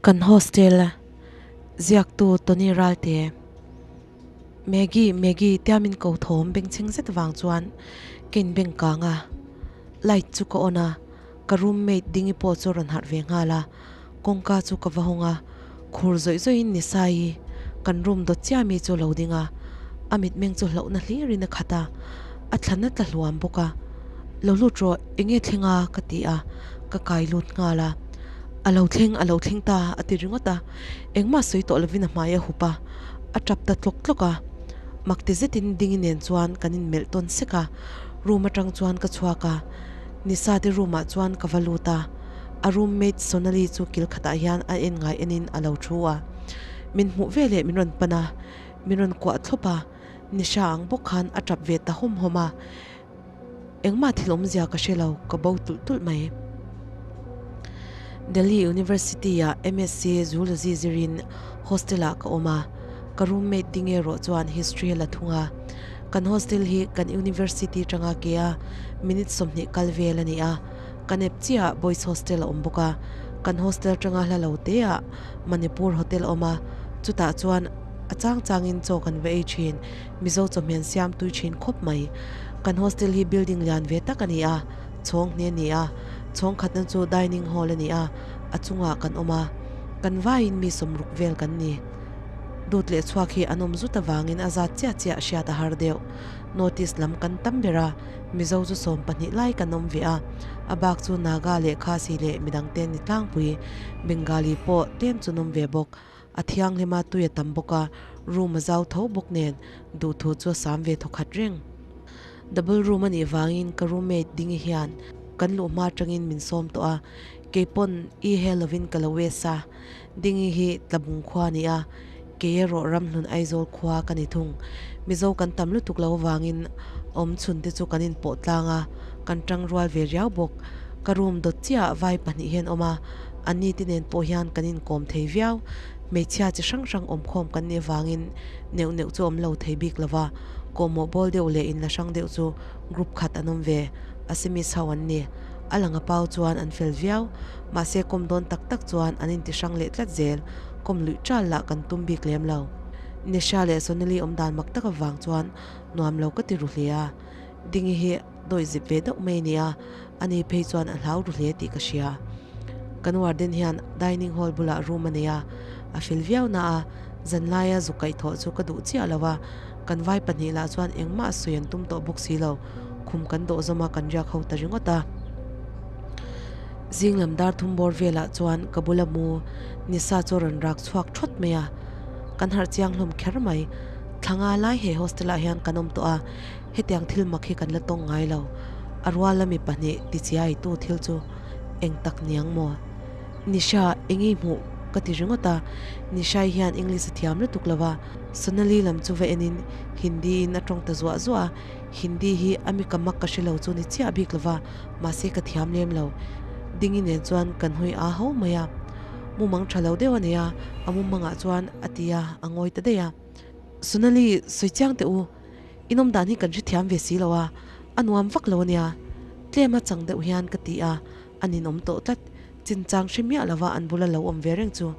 Kan hostel ziaktu Tony Ralte, Maggie, Maggie tia min ko thawm bengchheng zet vang chuan ka inbeng kang a, light chu ka on a, ka roommate Dingi pawh chu a rawn harh ve nghal a, kawngka chu ka va hawng a, khur zawih zawihin Nisai kan room dawt chiah mi chu a lo ding a, a mitmeng chu hlauhna hlirin a khat a, a thlan a tla hluam bawk a, Lo lut rawh, enge thleng a? ka ti a, ka kai lut nghal a. A lo thleng, a lo thleng ta, a ti ringawt a. Engmah sawi tawh lovin a hmai a hup a, a tap ta tlawk tlawk a. Mak ti zetin Dingi nen chuan kan inmelh tawn sek a. Room atang chuan ka chhuak a, Nisa te room ah chuan ka va lut a. A roommate Sonali chu kil khatah hian a en ngai enin a lo thu a. Min hmuh veleh min rawn pan a, min rawn kuah thlawp a. Nisha ang bawk khan a tap ve ta hawm hawm a. Engmah thil awmzia ka hre lo, ka bo tulh tulh mai. Delhi University ah MSc Zoology zirin hostel ah ka awm a, ka roommate ding erawh chuan History a la thung a. Kan hostel hi kan University tanga ke a minute 20 kal vel a ni a, ka nep chiah ah boys hostel a awm bawk a. Kan hostel tanga hla lo te ah Manipur hotel a awm a, chutah chuan a chang changin chaw kan va ei thin. Mizo chawhmeh siam tui thin khawp mai. Kan hostel hi building lian ve tak a ni a, chhawng hne a ni a, chhawng khatna chu dining hall a ni a, a chungah kan awm a, kan vaiin mi sawmruk vel kan ni. Dut leh chhuak hi an awm zut avangin a zat chiah chiah hriat a har deuh. Notice lam kan tam ber a, Mizo chu 12 lai kan awm ve a, a bak chu Naga leh Khasi leh midangte ni tlangpui, Bengali pawh tlem chu an awm ve bawk. A thianghlim a, tui a tam bawk a, room a zau tho bawk nen duhthu chu a sam ve thaw khat reng. Double room a nih vangin ka roommate Dingi hian kan luh hma atangin min sawm tawh a, keipawn i he lovin ka lo west a, Dingi hi Tlabung khua a ni a, kei erawh Ramhlun Aizawl khua ka ni thung. Mizo kan tam lutuk lo avangin awm chhun te chu kan inpawh tlang a, kan tang rual ve riau bawk. Ka room dawt chiah ah vai pahnih hian awm a, Anni te nen pawh hian kan inkawm thei viau. Hmeichhia chi hrang hrang awmkhawm kan nih avangin neuh neuh chu awm lo thei bik lo va, kawhmawh bawl deuh leh inla hrang deuh chu group khat an awm ve. Assamese ho an ni. A lang a pau chuan an fel viau. Mahse kawm dawn tak tak chuan an inti hrang leh tlat zel. Kawm luih ṭal lah kan tum bik lem lo. Nisha leh Sonali awm dan mak tak avang chuan nuam lo ka ti ru hle a. Dingi hi dawi zip ve deuh mai a ni a. Ani phei chuan a hlau ru hle tih ka hria. Kan warden hian dining hall bulah room a nei a, a fel viau na a, zanlaia zuk kaihthawh chu ka duh chiah lo a, kan vai pahnih lah chuan engmah a sawi an tum tawh bawk si lo, khum kan dawh zawm a kan riak ho ta ringawt a. Zing lam dar thum bawr velah chuan ka bula mu Nisa chu a rawn rak chhuak thawt mai a, kan harh chiang hlawm kher mai. Thla nga lai he hostel ah hian kan awm tawh a, Hetiang thil mak hi kan la tawng ngai lo. A ruala mi pahnih tichiaitu thil chu eng tak niang maw? Nisha, eng i hmuh? ka ti ringawt a. Nishai hian English a thiam lutuk lo va, Sonali lam chu va enin Hindi in a tawng ta zuah zuah a. Hindi hi a mi ka mak ka hre lo chu ni chiah bik lo va, mahse ka thiam lem lo. Dingi nen chuan kan hawi aa ho mai a. Mumang tha lo deuh a nei a, a mumangah chuan a ti a, a ngawi ta daih a. Sonali, sawi chiang teh u. Inawm dan hi kan hrethiam ve si lo a, a nuam vak lo ania. Tlem a chang deuh hian ka ti a, a ninawm tawh tlat. Chinchang hre miah lova an bula lo awm ve reng chu.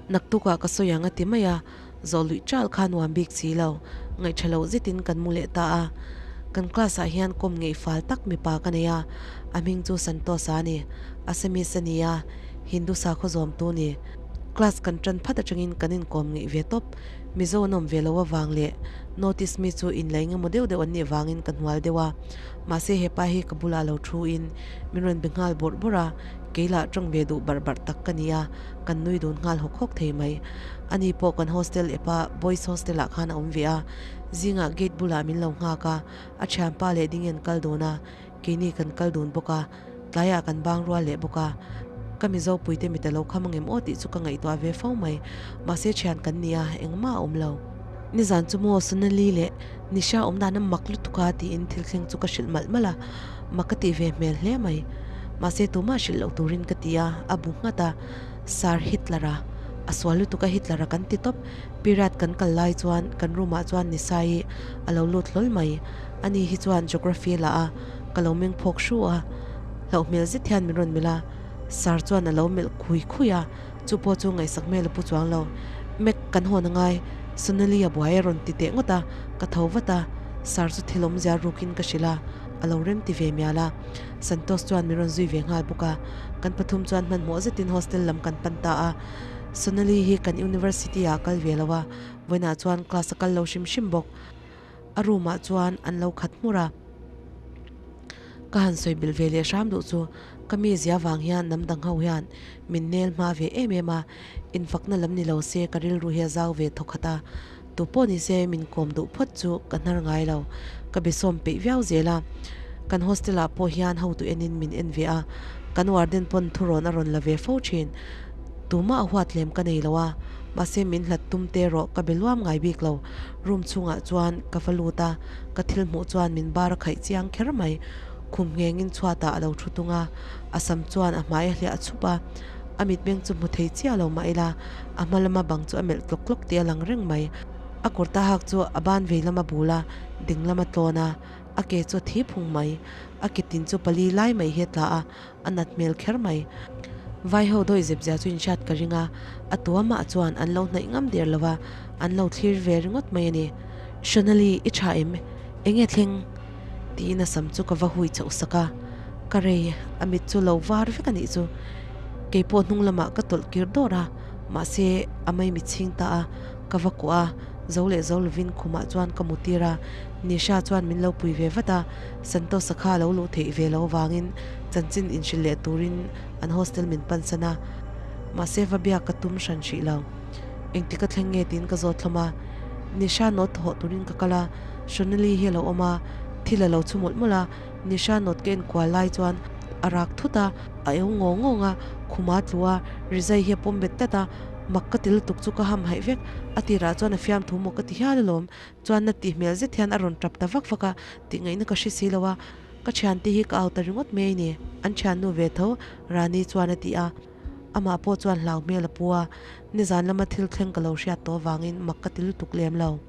Naktukah ka sawi ang a ti mai a, zawh luih ṭal kha nuam bik si lo. Ngaihṭha loh zetin kan mu leh ta a. Kan class ah hian kawm ngeih fal tak mipa ka nei a, a hming chu Santosh a ni. Assamese a ni a, Hindu sakhaw zawmtu ni. Class kan ṭan phat aṭangin kan inkawm ngeih ve tawp. Mizo an awm ve lo avang leh notice mi chu in la engemaw deuh deuh an nih vangin ka hnual deuh a, mahse hepa hi ka bulah lo thu in min rawn be nghal bawrh bawrh a, kei lah tawng ve duh barh barh tak ka ni a, kan nui dun nghal hawk hawk thei mai. Ani pawh kan hostel epa boys hostel ah khan a awm ve a, zingah gate bulah min lo nghak a, a thianpa leh ding an kal dun a, keini kan kal dun bawk a, Tlaiah kan bang rual leh bawk a, ka Mizo puite mit a lo kham angem aw tih chu ka ngaihtuah ve fo mai. Mahse thian kan ni a, engmah a awm lo. Nizan chu maw Sonali leh Nisha awm dan a mak lutuk a tiin thil thleng chu ka hrilh malh malh a, mak ka tih ve hmel hle mai. Mahse tumah hrilh loh turin ka ti a, a bu nghat a, Sir Hitler-a, a sual lutuk a Hitler-a kan ti tawp. Period kan kal lai chuan kan room ah chuan Nisha-i a lo lut hlawl mai. Ani hi chuan Geography la a. Ka lo meng phawk hru a, hlauh hmel zet hian min rawn melh a, Sir chuan a lo melh khui khui a, Chu pawh chu ngaihsak hmel a pu chuang lo. Mac, kan hawn a ngai, Sonali a buai a rawn ti teh ngawt a, ka tho vat a, Sir chu thil awmzia rukin ka hrilh a, a lo rem ti ve mial a. Santosh chuan min rawn zui ve nghal bawk a, kan pathum chuan hmanhmawh zetin hostel lam kan pan ta a. Sonali hi kan university ah a kal ve lo a, vawiinah chuan class a kal lo hrim hrim bawk. A room ah chuan an lo khat hmur a. Ka han sawi bilh ve leh hram duh chu ka mizia vang hian hnam dang ho hian min nel hma ve em em a, infakna lam ni lo se ka rilru hi a zau ve thawkhat a, tu pawh ni se min kawm duh phawt chu ka hnar ngai lo, ka be sawm peih viau zel a. Kan hostel ah pawh hian hotu enin min en ve a, kan warden pawn thurawn a rawn la ve fo thin. Tumah a huat lem ka nei lo a, mahse min hlat tum te erawh ka be luam ngai bik lo. Room chhungah chuan ka va lut a, ka thil hmuh chuan min bar a khaih chiang kher mai. Khum nghengin chhuatah a lo thu tung a, a sam chuan a hmai a hliah a chhup a. A mitmeng chu hmu thei chiah lo mah ila, a hma lama bang chu a melh tlawk tlawk tih a lang reng mai. A kurta hak chu a ban vei lama bul a, ding lama tlawn a, a ke chu a thi phung mai. A ke tin chu pali lai mai hi a tla a, a nat hmel kher mai. Vai ho dawi zep zia chu inhriat ka ring a, a tu amah chuan an lo hnaih ngam der lo va, an lo thlir ve ringawt mai a ni. Shonali, i tha em? Enge thleng? Tiin a sam chu ka va hui chhoh sak a, ka rei, a mit chu lo var vek a nih chu. Keipawh hnung lamah ka tawlh kir dawr a, mahse a maimi chhing ta a, ka va kuah a, zo leh zo lovin khumah chuan ka mu tir a, Nisha chuan min lo pui ve vat a, Santosa kha a lo luh theih ve lo avangin chanchin inhrilh leh turin an hostel min pansan a, mahse va biak ka tum hran hrih lo. Engtik a thleng nge tiin ka zawt hlawm a, Nisha note hawh turin ka kal a, Shonali hi a lo awm a, thil a lo chhu mawlh mawlh a, Nisha note ka enkual lai chuan a rak thut a, a eu ngawng ngawng a, khuma tlu a, rizai hi a pawm bet tlat a, mak ka ti lutuk chu ka ham haih vek, a tirah chuan a fiamthu maw ka ti hial alawm, Chuan na tih hmel zet hian a rawn tap ta vak vak a, tih ngaihna ka hre si lo a, ka thiante hi ka au ta ringawt mai a ni, an thiannu ve tho, Rani chuan a ti a. Amah pawh chuan hlau hmel a pu a, nizan lama thil thleng ka lo hriat tawh avangin mak ka ti lutuk lem lo.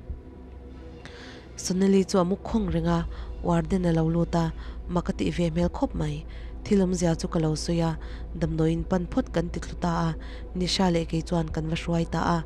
Sonali chu a mu khawng reng a, warden a lo lut a, mak a tih ve hmel khawp mai. Thil awmzia chu ka lo sawi a, damdawiin pan phawt kan ti thlu ta a, Nisha leh kei chuan kan va hruai ta a.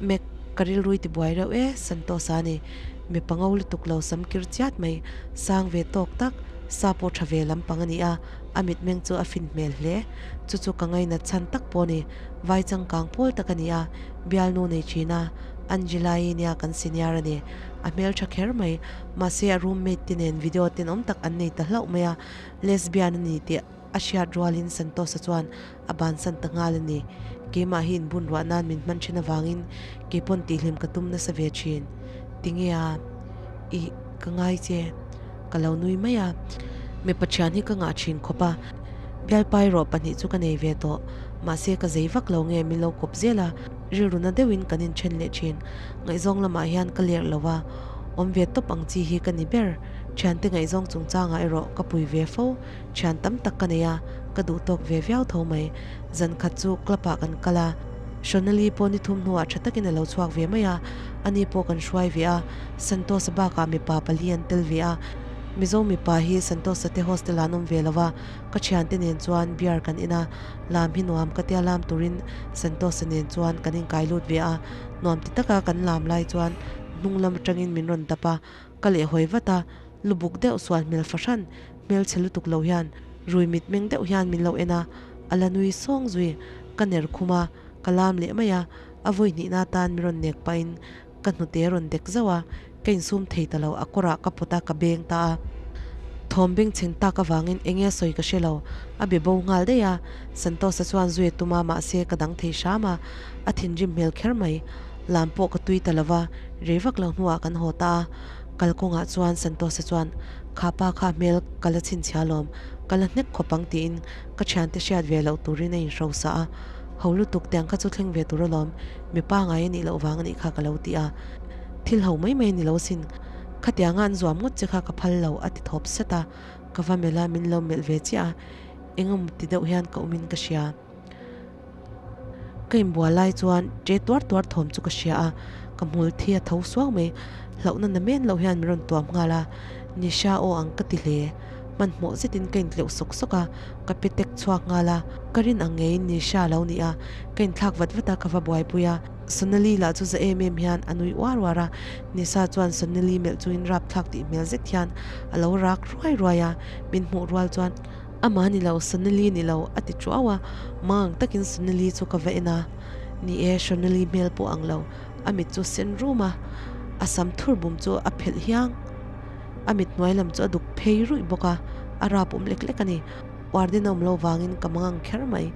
Mac, ka rilrui ti buai reuh e, Santosa a ni. Mipa ngo lutuk lo sam kir chiat mai, sang ve tawk tak, sa pawh tha ve lampang a ni a, a mitmeng chu a fin hmel hle. Chu chu ka ngainat chhan tak pawh a ni. Vai changkang pawl tak a ni a, bialnu nei thin a, Angela-i nia kan senior a ni. A hmel tha kher mai, mahse a roommate te nen video tenawm tak an nei ta hlauh mai a, lesbian a ni tih a hriat rualin Santosa chuan a bansan ta nghal a ni. Keimah hi inbun ruah nan min hman thin avangin keipawn tihhlim ka tum nasa ve thin. Tinge a? Ih, ka ngai che. Ka lo nui mai a. Mipa thian hi ka ngah thin khawp a. Bialpai rawh pahnih chu ka nei ve tawh. Mahse ka zei vak lo nge min lo kawp zel a, rilru na deuhin kan inthen leh thin. Ngaihzawng lamah hian ka lerh lo a, awm ve tawp ang chi hi ka ni ber. Thiante ngaihzawng chungchangah erawh ka pui ve fo. Thian tam tak ka nei a, ka duh tawk ve viau tho mai. Zan khat chu club ah kan kal a, Shonali pawh ni thum hnuah tha takin a lo chhuak ve mai a, ani pawh kan hruai ve a, Santosa bakah mipa pali an tel ve a, Mizo mipa hi Santosa te hostel ah an awm ve lo va, ka thiante nen chuan beer kan in a, lam hi nuam ka tia lam turin Santosa nen chuan kan inkai lut ve a, nuam ti taka kan lam lai chuan hnung lam atangin min rawn dap a, ka lehhawi vat a, lubuk deuh sual hmel fahran Hmelchhe lutuk lo hian rui mitmeng deuh hian min lo en a, a la nui sawng zui. Ka ner khum a, ka lam leh mai a, a vawi hnihna atan min rawn nek pahin ka hnute rawn dek zauh a, ka insum thei ta lo, a kawrah ka pawt a, ka beng ta a. Thawm bengchheng tak avangin enge a sawi ka hre lo, a be bo nghal daih a, Santosa chuan zui a tum a, mahse ka dang thei hram a, a thinrim hmel kher mai. Lam pawh ka tui ta lo va, rei vak lo hnuah kan haw ta a, kalkawngah chuan Santosa chuan Kha pa kha hmel ka la chhinchhia lawm, ka la hnek khawp ang tiin ka thiante hriat ve loh turin a inhrosa a. Ho lutuk tiang kha chu thleng ve tur alawm, mipa ngai a nih loh vang a nih kha ka lo ti a. Thil ho mai mai a ni lo sin, khatianga an zuam ngawt che kha ka phal lo a ti thawp set a, ka va melh a, min lo melh ve chiah a, engemaw ti deuh hian ka awmin ka hria. Ka inbual lai chuan ṭe tuar tuar thawm chu ka hria a, ka hmul thi a tho suau mai. Hlauhna na men loh hian min rawn tuam nghal a, Nisha aw ang ka ti hle. Hmanhmawh zetin ka intleuh sawk sawk a, ka pe tek chhuak nghal a. Ka rin ang ngeiin Nisha a lo ni a, ka inthlak vat vat a, ka va buaipui a. Sonali lah chu za em em hian a nui uar uar a, Nisha chuan Sonali melh chungin rapthlak tih hmel zet hian a lo rak ruai ruai a, min hmuh rual chuan, Amah ni lo, Sonali ni lo, a ti tuau a, mang takin Sonali chu ka va en a. Ni e, Sonali hmel pawh ang lo, a mit chu sen rum a, a sam thur bum chu a phelh hiang. A mit hnuai lam chu a duk phei ruih bawk a, a rap awm lek lek a ni. Warden a awm lo vangin ka mang ang kher mai.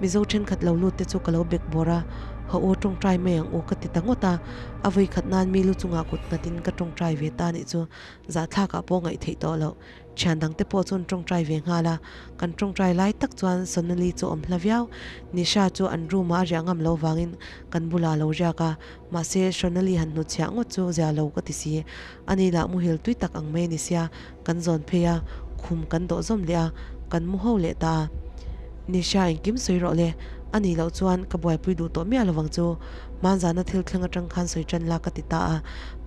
Mizo thenkhat lo lut te chu ka lo bek bawr a, Haw u tawngtai mai ang u ka ti ta ngawt a. A vawi khat nan mi lu chungah kut nghatin ka tawngtai ve ta nih chu zahthlakah pawh ngaih theih tawh loh. Thian dangte pawh chuan tawngtai ve nghal a, kan tawngtai lai tak chuan Sonali chu awm hla viau. Nisha chu an room ah a riah ngam lo vangin kan bulah a lo riak a, mahse Sonali han hnutchhiah ngawt chu zia lo ka ti si. Ani lah muhil tui tak ang mai a ni sia, kan zawn phei a, khum kan dawh zawm leh a, kan mu ho leh ta a. Nisha engkim sawi rawh le, a nih loh chuan ka buaipui duh tawh miah lovang chu. Hmanzana thil thleng atang khan sawi tan la ka ti ta a,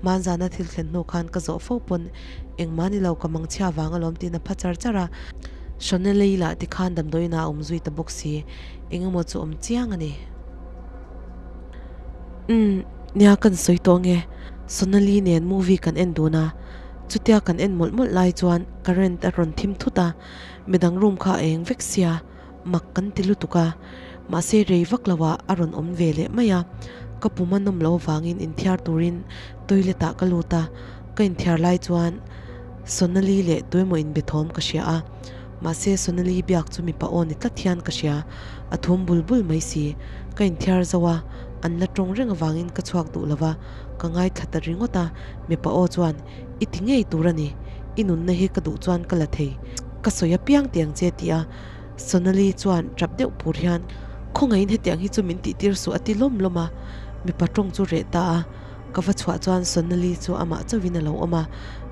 hmanzana thil thlen hnu khan ka zawh fo pawn engmah ni lo ka mangchhia vang alawm tiin a pha char char a. Shonelei lah tikhan damdawiin ah a awm zui ta bawk si, engemaw chu awm chiang a ni. Umm, nia kan sawi tawh nge, Sonali nen movie kan en dun a, chutia kan en mawlh mawlh lai chuan current a rawn thim thut a, midang room kha a eng vek sia, mak kan ti lutuk a, mahse rei vak lo ah a rawn awm ve leh mai a, ka pum a nawm loh avangin inthiar turin toilet ah ka lut a, ka inthiar lai chuan Sonali leh tuemaw inbe thawm ka hria a, mahse Sonali biak chu mipa aw ni tlat hian ka hria, a thum bul bul mai si, ka inthiar zo a, an la tawng reng avangin ka chhuak duh lo va, ka ngaithla ta ringawt a, mipa aw chuan i ti ngei tur a ni, i nunna hi ka duh chuan ka la thei, ka sawi apiang tiang che ti a, Sonali chuan tap deuh pur hian, Khawngaihin hetiang hi chu min tihtir suh a ti lawm lawm a, mipa tawng chu reh ta a, ka va chhuah chuan Sonali chu amah chauhin a lo awm a,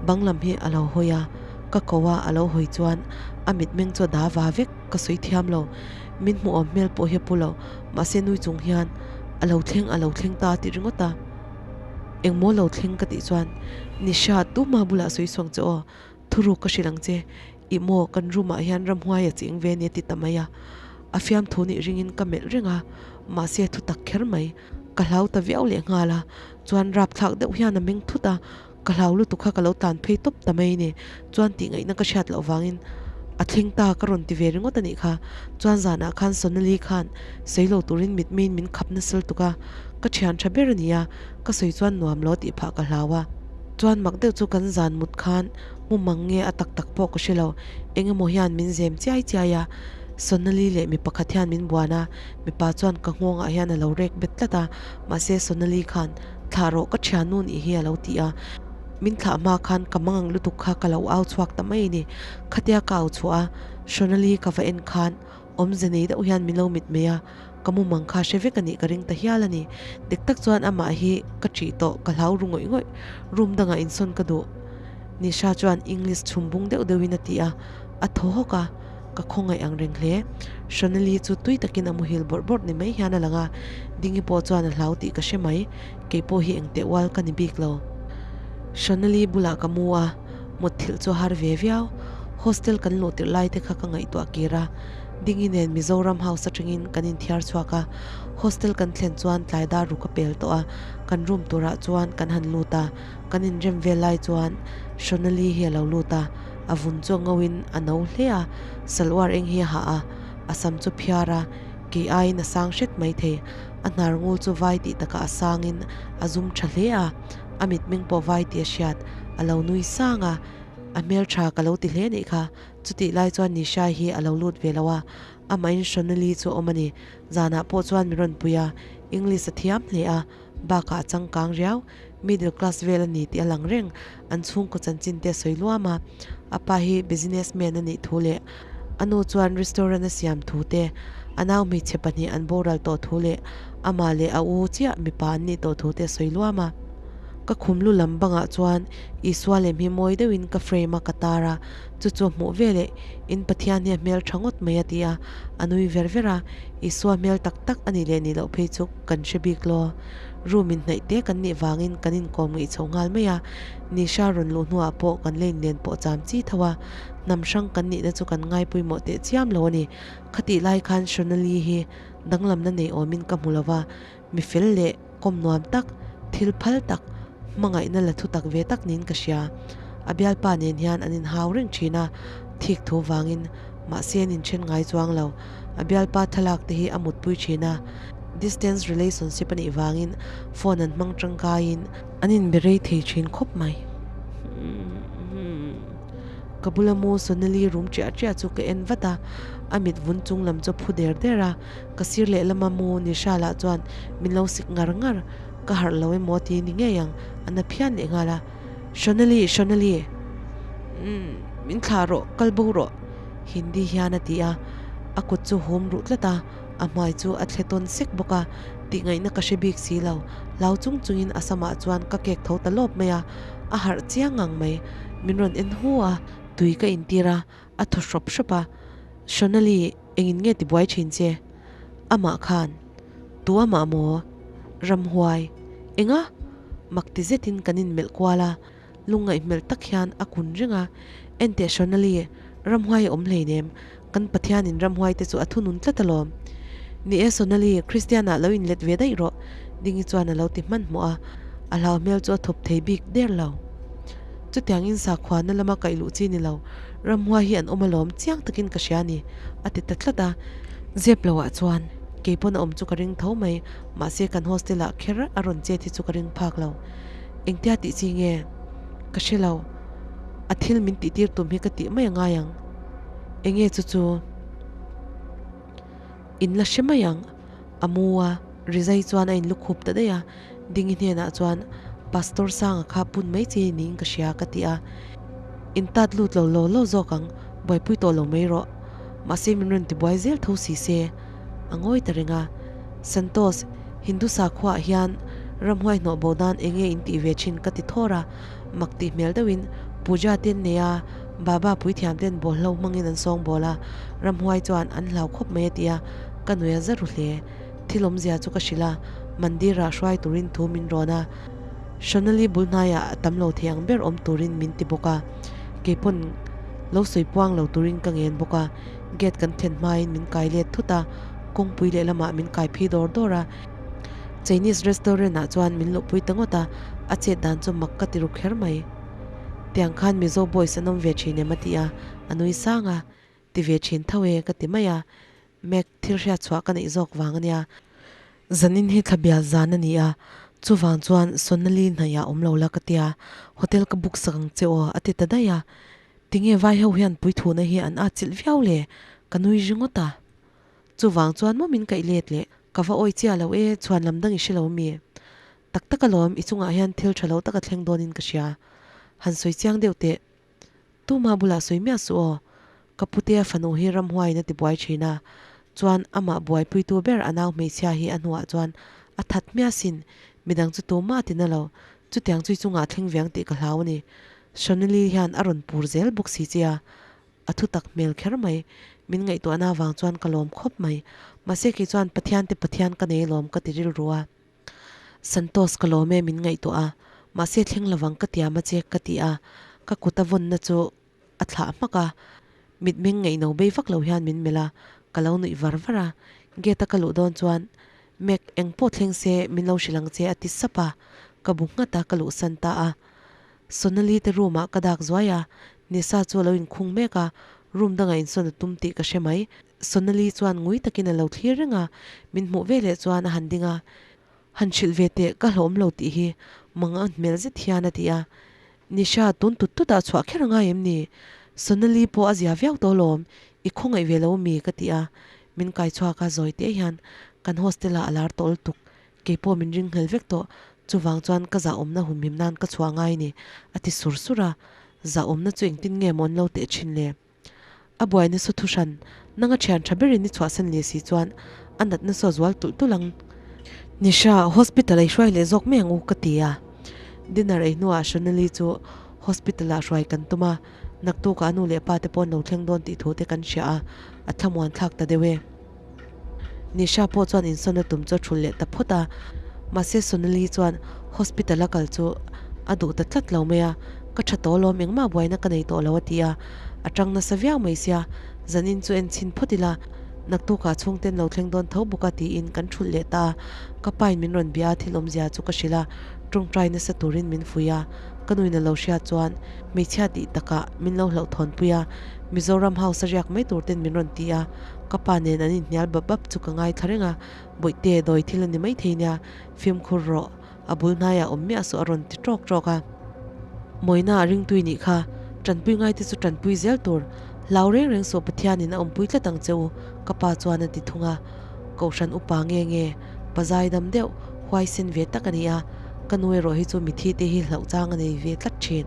bang lam hi a lo hawi a, ka ko a a lo hawi chuan a mitmeng chu a da va vek, ka sawi thiam lo, min hmuh awm hmel pawh hi a pu lo, mahse nui chung hian a lo thleng a lo thleng ta a ti ringawt a, engmaw lo thleng ka tih chuan Nisha tuma bulah sawi suang che aw, Thuruk ka hrilh ang che, ih maw kan room ah hian ramhuai a ching ve nia ti ta mai a. A fiamthu nih ringin ka melh reng a, mahse thu tak kher mai. Ka hlau ta viau leh nghal a, chuan rapthlak deuh hian a meng thut a, ka hlau lutuk kha ka lo tlan phei tawp ta mai ni. Chuan tih ngaihna ka hriat loh vangin a thleng ta ka rawn ti ve ringawt a nih kha. Chuan zanah khan Sonali khan sawi lo turin mitmeiin min khap nasa lutuk a, ka thian tha ber a ni a, ka sawi chuan nuam lo tih phah ka hlau a. Chuan mak deuh chu kan zan mut khan mu mang nge a tak tak pawh ka hre lo, eng emaw hian min zem chiai chiai a, Sonali leh mi pakhat hian min buan a, mipa chuan ka nghawngah hian a lo rek bet tlat a, mahse Sonali khan thlah rawh ka thiannu nih hi a lo ti a, min thlah hma khan ka mang ang lutuk kha ka lo au chhuak ta mai a ni, khatia ka au chhuah a, Sonali ka va en khan awmze nei deuh hian min lo mitmei a, Ka mumang kha hre vek a nih ka ring ta hial a ni. Dik tak chuan amah hi ka ṭih tawh, ka hlau ru ngawih ngawih. Room dangah insawn ka duh. Nisha chuan English chhum bung deuh deuhin a ti a, a thaw hawk a, ka khawngaih ang reng hle. Shonali chu tui takin a muhil bawrh bawrh ni mai hian a lang a, Dingi pawh chuan a hlau tih ka hre mai, kei pawh hi engteh ual ka ni bik lo. Shonali bulah ka mu a, mutthilh chu a har ve viau. Hostel kan luh tirh lai te kha ka ngaihtuah kir a, Dingi nen Mizoram House atangin kan inthiar chhuak a, hostel kan thlen chuan tlai dar ruk a pel tawh a, kan room turah chuan kan han lut a, kan inrem vel lai chuan Shonali hi a lo lut a, a vun chu a ngoin a no hle a, salwar eng hi a hah a, a sam chu phiar a, kei aiin a sang hret mai thei, a hnar ngul chu vai tih takah a sangin a zum tha hle a, a mitmeng pawh vai tih a hriat, a lo nui sang a, a hmeltha ka lo ti hle nih kha. Chutih lai chuan Nisha hi a lo lut ve lo a, amahin Shonali chu a awm a ni. Zanah pawh chuan min rawn pui a, English a thiam hle a, bakah a changkang riau. Middle class vel a ni tih a lang reng, an chhungkaw chanchin te a sawi luam a. A pa hi business man a nih thu leh a nu chuan restaurant a siam thu te, a nau hmeichhe pahnih an boral tawh thu leh amah leh a u chiah mipa an nih tawh thu te a sawi luam a. Ka khum lu lam bangah chuan Isua lem hi mawi deuhin ka frame a ka tar a, chu chu a hmuh veleh in Pathian hi a hmel tha ngawt mai a ti a, a nui ver ver a, Isua hmel tak tak a nih leh nih loh phei chu kan hre bik law. Room in hnaih te kan nih vangin kan inkawm ngeih chho nghal mai a, Nisha rawn luh hnuah pawh kan la inlen pawh cham chi tho a, hnam hrang kan nihna chu kan ngaipawimawh teh chiam lo a ni. Khatih lai khan Shonali hi danglamna nei awmin ka hmu lo va, mi fel leh kawm nuam tak, thil phal tak, hmangaihna la thu tak ve tak niin ka hria. A bialpa nen hian an inhau reng thin a, thik thu vangin mahse an inthen ngai chuang lo. A bialpa thlalak te hi a mutpui thin a, distance relationship a nih vangin phone an hmang tangkaiin an inbe rei thei thin khawp mai. Ka bula mu Sonali rum chiah chiah chu ka en vat a, a mit vun chung lam chu a phu der der a, ka sir lehlama mu Nisha lah chuan min lo sik ngar ngar, ka harh lo emaw ti ni ngei ang, a na phian leh nghal a, Sonali, Sonali, umm, min thlah rawh, kal bo rawh, Hindi hian a ti a, a kut chu hum ruh tlat a, a hmai chu a thle tawn sek bawk a, tihngaihna ka hre bik si lo, hlau chung chungin a samah chuan ka kek tho ta lawp mai a, a harh chiang ngang mai. Min rawn en hu a, tui ka intir a, a thaw hrawp hrawp a. Shonali, engin nge tibuai thin che? Amah khan, Tu amah maw? Ramhuai, Enga? Mak ti zetin kan inmelh kual a, lungngaih hmelh tak hian a kun reng a. Enteh Shonali, ramhuai a awm hleinem, kan Pathianin ramhuai te chu a thunun tlat alawm. Ni e Sonali, Kristianah lo inlet ve daih rawh, Dingi chuan a lo ti hmanhmawh a, a hlau hmel chu a thawp thei bik der lo. Chutiangin sakhuana lama kaih luh chi ni lo, ramhuai hi an awm alawm chiang takin ka hria a ni, a ti ta tlat a. Zep loah chuan kei pawn a awm chu ka ring tho mai, mahse kan hostel ah kher a rawn chet hi chu ka ring phak lo. Engtia tih chi nge? Ka hre lo. A thil min tihtir tum hi ka tih mai a ngai ang. Enge chu chu? In la hre mai ang. A mu a, rizai chuan a inlu khup ta daih a, Dingi hnenah chuan, Pastor Sanga kha pun mai chi niin ka hria ka ti a. In tat lut lo lo lo zawk ang, buaipui tawh lo mai rawh. Mahse min rawn tibuai zel tho si se. A ngawi ta reng a. Santos, Hindu sakhuaah hian ramhuai hnawh bo nan enge in tih ve thin ka ti thawr a, mak tih hmel deuhin puja te an nei a, Baba puithiam ten bawlhlo hmangin an sawngbawl a, ramhuai chuan an hlau khawp mai a ti a, ka nui a za ru hle. Thil awmzia chu ka hrilh a, mandir ah hruai turin thu min rawn a, Shonali bul hnaiah a tam lo thei ang ber awm turin min ti bawk a, keipawn lo sawi puang lo turin ka ngen bawk a, gate kan thlen hmain min kai let thut a, kawngpui lehlamah min kai phei dawr dawr a, Chinese restaurant ah chuan min luhpui ta ngawt a, a chet dan chu mak ka ti ru kher mai. Tiang khan Mizo boys an awm ve thin em a ti a, a nui sang a, ti ve thin tho e ka ti mai a, Mac thil hriat chhuah ka neih zawk vang a nia. Zanin hi thla bial zan a ni a, chuvang chuan Sonali hnaihah awm lo la ka tia, hotel ka book sak ang che aw a ti ta daih a, tinge vai ho hian puithuna hi an atchilh viau le, ka nui ringawt a. Chuvang chuan maw min kaih let leh, ka va awi chiah lo e, chhuan lam dang i hre lo mi? Tak tak alawm, i chungah hian thil tha lo tak a thleng dawnin ka hria. Han sawi chiang deuh teh. Tuma bulah sawi miah suh aw. Ka putea fanu hi ramhuaiin a ti buai thin a, chuan amah buaipuitu ber a nau hmeichhia hi a hnuah chuan a that hmiah sin, midang chu tumah a ti na lo, chutiang chu i chungah a thleng viang tih ka hlau a ni. Shonali hian a rawn pur zel bawk si che a, a thu tak hmel kher mai. Min ngaihtuahna avang chuan ka lawm khawp mai. Mahse kei chuan Pathian te Pathian ka nei alawm ka ti rilru a. Santos ka lawm e min ngaihtuah a, mahse thleng lovang ka tiam a che ka ti a, ka kut a vawnna chu a thlah hmak a, mitmeng ngaihno bei vak lo hian min melh a, ka lo nuih var var a. Gate a ka luh dawn chuan Mac eng pawh thleng se min lo hrilh ang che a ti sap a, ka bu nghat a ka luhsan ta a. Sonali te room ah ka dak zuai a, Nisa chu a lo inkhung mek a, room dangah insawn a tum tih ka hre mai. Sonali chuan ngui takin a lo thlir reng a, min hmuh veleh chuan a han ding a, Han hrilh ve teh, ka hlawm lo tih hi mangang hmel zet hian a ti a. Nisha, tun tut tut ah chhuah kher a ngai em ni? Sonali pawh a zia viau tawh alawm, i khawngaih ve lo mi? ka ti a, min kai chhuak a zawi teh hian kan hostel ah a lar tawh lutuk Kei pawh min ring nghel vek tawh, chuvang chuan ka zahawmna humhim nan ka chhuah ngai ni, a ti sur sur a. Zahawmna chu engtin nge maw an lo teh thin le? A buaina saw thu hran, nanga thian tha berin i chhuahsan leh si chuan a natna saw a zual tulh tulh ang. Nisha, hospital a i hruai leh zawk mai ang u, ka ti a. Dinner ei hnuah Shonali chu hospital ah hruai kan tum a, naktukah a nu leh pa te pawh an lo thleng dawn tih thu te kan hria a, a thlamuan thlak ta deuh e. Nisha pawh chuan insawn a tum chu a thulh leh ta phawt a, mahse Sonali chuan hospital a kal chu a duh ta tlat lo mai a, Ka tha tawh alawm, engmah buaina ka nei tawh lo a ti a, a tang nasa viau mai sia, zanin chu en chhin phawt ila, naktukah chhungten lo thleng dawn tho bawk a tiin kan thulh leh ta a, ka pain min rawn bia a thil awmzia chu ka hrilh a, tawngtai nasa turin min fuih a, ka nuin a lo hriat chuan hmeichhia tih takah min lo hlauhthawnpui a, Mizoram house a riak mai tur ten min rawn ti a, Ka pa nen an inhnial bap bap chu ka ngaithla reng a, Bawihte, dawi thil a ni maithei nia, fimkhur rawh, a bul hnaiah awm miah suh a rawn ti ṭawk ṭawk a. Mawina a ringtui nih kha, ṭanpui ngaite chu ṭanpui zel tur, hlau reng reng suh Pathianin a awmpui tlat ang che u, ka pa chuan a ti thung a. Kohhran upa nge nge, pa zaidam deuh, huaisen ve tak a ni a, ka nu erawh hi chu mithi te hi hlauh chang a nei ve tlat ṭhin.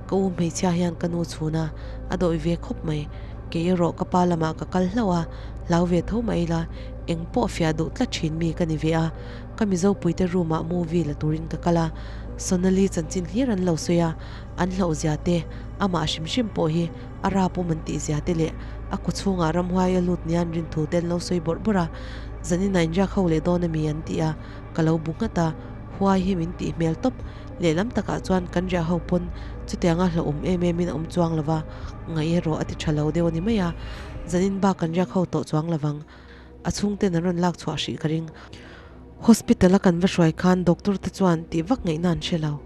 Ka u hmeichhia hian ka nu chhun a, a dawih ve khawp mai. Kei erawh ka pa lamah ka kal hlauh a, hlau ve tho mai ila, eng pawh fiah duh tlat thin mi ka ni ve a. Ka Mizo puite room ah movie la turin ka kal a, Sonali chanchin hlir an lo sawi a, an hlauh zia te, amah hrim hrim pawh hi a rap awm an tih zia te leh a kaw chhungah ramhuai a lut nia an rin thu te an lo sawi bawrh bawrh a, zanin ah inriak ho leh dawn ami an ti a, ka lo bu nghat a, huai hi min tih hmel tawp. Lehlam takah chuan kan riah ho pawn chutianga hlauhawm em em in a awm chuang lo va, ngaih erawh a ti tha lo deuh a ni mai a, zanin bak kan riak ho tawh chuang lo vang. A chhungten an rawn lak chhuah hrih ka ring. Hospital a kan va hruai khan doctor te chuan tih vak ngaihna an hre lo.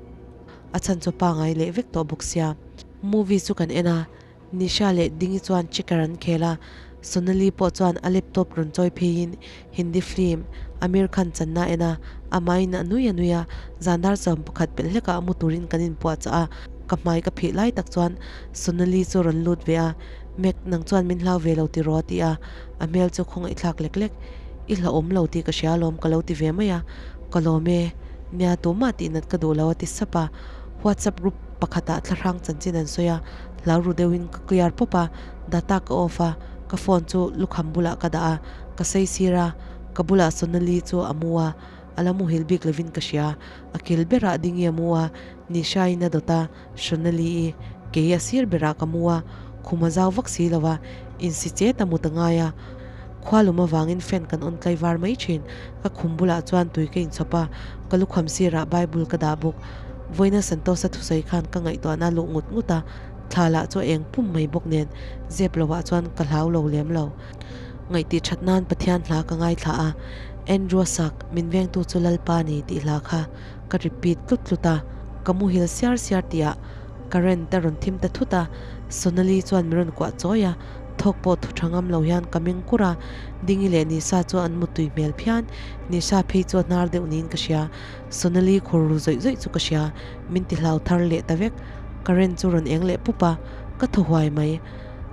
A chhan chu pangai leh vek tawh bawk sia. Movie chu kan en a, Nisha leh Dingi chuan checker an khel a, Sonali pawh chuan a laptop rawn chawi pheiin Hindi film Aamir Khan channa a en a, amahin a nui a nui a, zan dar chawm pakhat pelh hlekah a mu turin kan inpuahchah a, ka hmai ka phih lai tak chuan Sonali chu rawn lut ve a, Mac, nang chuan min hlau ve lo tiraw a ti a, a hmel chu khawngaihthlak lek lek, I hlauhawm lo tih ka hria alawm ka lo ti ve mai a, ka lawm e, nia tumah tihnat ka duh lo a ti sap a, WhatsApp group pakhatah thlahrang chanchin an sawi a, Hlau ru deuhin ka clear pawp a, data ka off a, ka phone chu lukham bulah ka dah a, ka sei sir a, ka bulah Sonali chu a mu a, a la muhil bik lovin ka hria, a kil berah Dingi a mu a, Nisha-in a dawt a, Sonali-i kei a sir berah ka mu a, khum a zau vak si lo a, insi chet a mut a ngai a, khua lum avangin fan kan on tlai var mai thin, ka khum bulah chuan tui ka inchhawp a, ka lukham sirah Bible ka dah bawk. Vawiina Santosa thusawi khan ka ngaihtuahna a luh ngut ngut a, thla lah chu a eng pum mai bawk nen zep lovah chuan ka hlau lo lem lo. Ngaihtih that nan Pathian hla ka ngaithla a, Andrew a sak, Min vengtu chu Lalpa ni tih hla kha ka repeat tlut tlut a, ka muhil siar siar tihah current a rawn thim ta thut a, Sonali chuan min rawn kuah chawi a, thawk pawh thu tha ngam lo hian ka meng kur a, Dingi leh Nisa chu an mutui hmel phian, Nisa phei chu a hnar deuh niin ka hria. Sonali khur ru zawih zawih chu ka hria, min ti hlau thar leh ta vek. Current chu rawn eng leh pup a, ka thaw huai mai.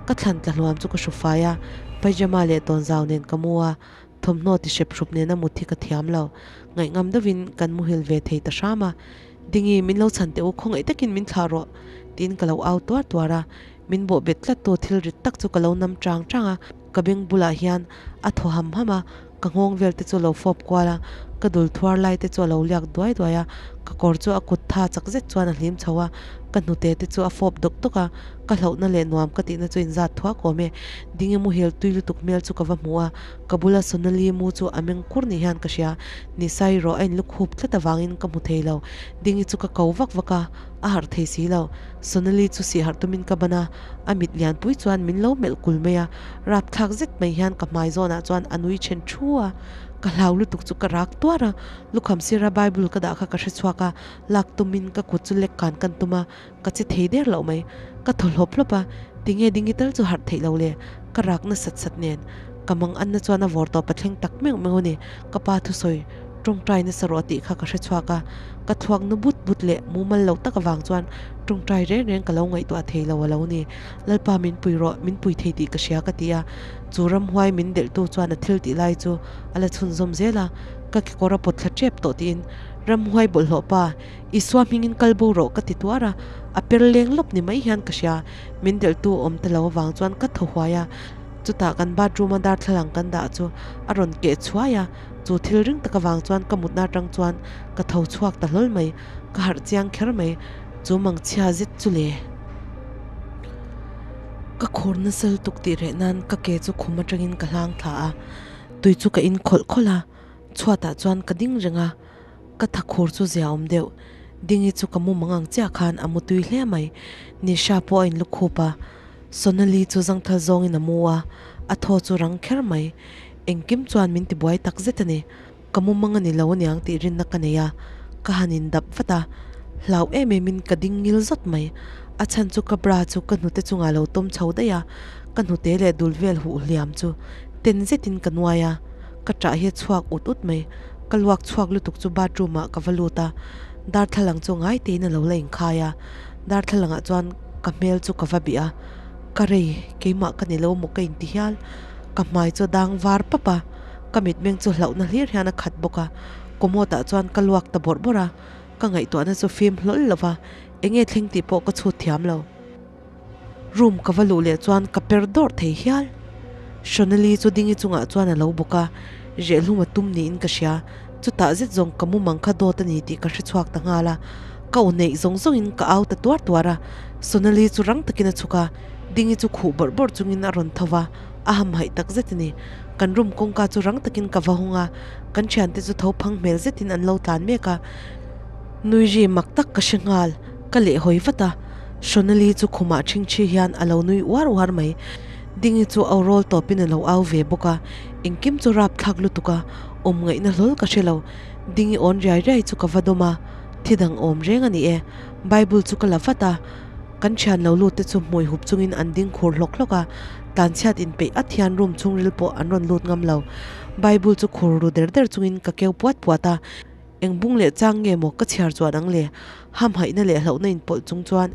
Ka thlan tla hluam chu ka hru fai a, pyjama leh tawnzau nen ka mu a, thawmhnaw ti hrep hrup nena mut hi ka thiam lo. Ngaihngam deuhin kan muhil ve thei ta hram a, Dingi, min lo chhan teh u, khawngaih takin min thlah rawh, tiin ka lo au tuar tuar a. Min bawh bet tlat tu thil rit tak chu ka lo nam chang chang a, ka beng bulah hian a thaw ham ham a, ka nghawng vel te chu a lo fawp kual a, ka dul thuar lai te chu a lo liak duai duai a, ka kawr chu a kut tha chak zet chuan a hlim chho a, ka hnute te chu a fawp dawk dawk a, ka hlauhna leh nuam ka tihna chu inzat thuak awm e. Dingi muhil tui lutuk hmel chu ka va hmu a, ka bula Sonali mu chu a meng kur ni hian ka hria, Nisai rawh a inlukhup tlat avangin ka hmu thei lo, Dingi chu ka ko vak vak a, a harh thei si lo. Sonali chu sih harh tumin ka ban a, a mit lianpui chuan min lo melh kul mai a, rapthlak zet mai hian ka hmai zawnah chuan a nui then thu a, ka hlau lutuk chu ka rak tuar a, lukham sira Bible ka dah kha ka hre chhuak a, lak tumin ka kut chu lek kan kan tum a, ka che thei der loh mai, ka thaw hlawp hlawp a, tinge dingi tal chu harh theih lo le, ka rak na sat sat nen, ka mang anna chuan a vawr tawp a thleng tak meuh meuh a ni, ka pa thusawi tawngtai nasa rawh tih kha ka hre chhuak a, ka thluak nu but but leh mumal lo tak avang chuan tawngtai reng reng ka lo ngaihtuah thei lo a lo ni. Lalpa min pui rawh, min pui thei tih ka hria ka ti a, chu ramhuai min delhtu chuan a thil tih lai chu a la chhunzawm zel a, ka kekawr a pawt thla tep tawh tiin ramhuai bawlhhlawh pa Isua hmingin kal bo rawh ka ti tuar a, a per leng lawp ni mai hian ka hria, min delhtu awm ta lo avang chuan ka thaw huai a, chutah kan bathroom a darthlalang kan dah chu a rawn keh chhuai a, Chu thil ring tak avang chuan ka mutna atang chuan ka tho chhuak ta hlawl mai. Ka harh chiang kher mai, chu mangchhia zet chu le. Ka khur nasa lutuk tih reh nan ka ke chu khum atangin ka hlang thla a, tui chu ka in khawlh khawlh a, chhuatah chuan ka ding reng a, ka tha khur chu zia awm deuh. Dingi chu ka mu mang ang chiah khan a mu tui hle mai, Nisha pawh a in lukhup a, Sonali chu zangthal zawngin a mu a, a thaw chu rang kher mai. Engkim chuan min tibuai tak zet a ni. Ka mu mang a ni lo aniang tih rinna ka nei a, ka han indap vat a, hlau em emin ka ding ngil zawt mai. A chhan chu ka bra chu ka hnute chungah lo tawm chho daih a, ka hnute leh dul vel huh hliam chu ten zetin ka nuai a, ka ṭah hi a chhuak ut ut mai. Ka luak chhuak lutuk chu bathroom ah ka va lut a, darthlalang chu ngai tein a lo la inkhai a, darthlalangah chuan ka hmel chu ka va bih a, ka rei keimah ka ni lo maw ka inti hial, ka hmai chu a dang var pap a. Ka mitmeng chu hlauhna hlir hian a khat bawk a, commode ah chuan ka luak ta bawrh bawrh a, ka ngaihtuahna chu fim hlawl lo va, eng nge thleng tih pawh ka chhut thiam lo. Room ka va luh leh chuan ka per dawrh thei hial. Shonali chu dingi chungah chuan a lo bawk a, rehlum a tum niin ka hria, chutah zet zawng ka mumang kha dawt a ni tih ka hre chhuak ta nghal a, ka aw neih zawng zawngin ka au ta tuar tuar a, Sonali chu rang takin a chhuk a, dingi chu khuh bawrh bawrh chungin a rawn tho va, a hamhaih tak zet a ni. Kan room kawngka chu rang takin ka va hung a, kan thiante chu tho phang hmel zetin an lo tlan mek a. Nui ri mak tak ka hre nghal, ka lehhawi vat a. Shonali chu khumah ṭhingṭhi hian a lo nui uar uar mai. Dingi chu au rawl tawpin a lo au ve bawk a, engkim chu rap thlak lutuk a, awm ngaihna hlawl ka hre lo. Dingi awn riai riai chu ka va dawm a, thi dang awm reng a ni e. Bible chu ka la vat a. Kan thian lo lut te chu hmui hup chungin an ding khur hlawk hlawk a, tlanchhiat inpeih at hian room chhungril pawh an rawn lut ngam lo. Bible chu khur ru der der chungin ka keu puat puat a, eng bung leh chang nge maw ka chhiar chuan ang le? Hamhaihna leh hlauhna inpawlh chung chuan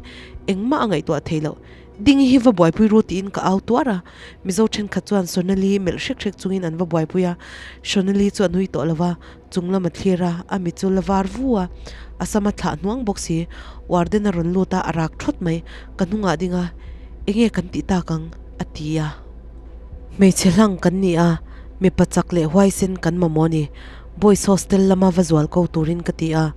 engmah a ngaihtuah thei loh. Dingi hi va buaipui ru tiin ka au tuar a, Mizo thenkhat chuan Sonali melh hrek hrek chungin an va buaipui a, Sonali chu a nui tawh lo va, Chung lam a thlir a, a mit chu la var vu a, a sam a thlah hnuang bawk si. Warden a rawn lut a, a rak thawt mai. Ka hnungah ding a, Enge kan tih tak ang? a ti a. Hmeichhe hlang kan ni a, mipa chak leh huaisen kan mamawh a ni. Boys hostel lama va zual ko turin ka ti a,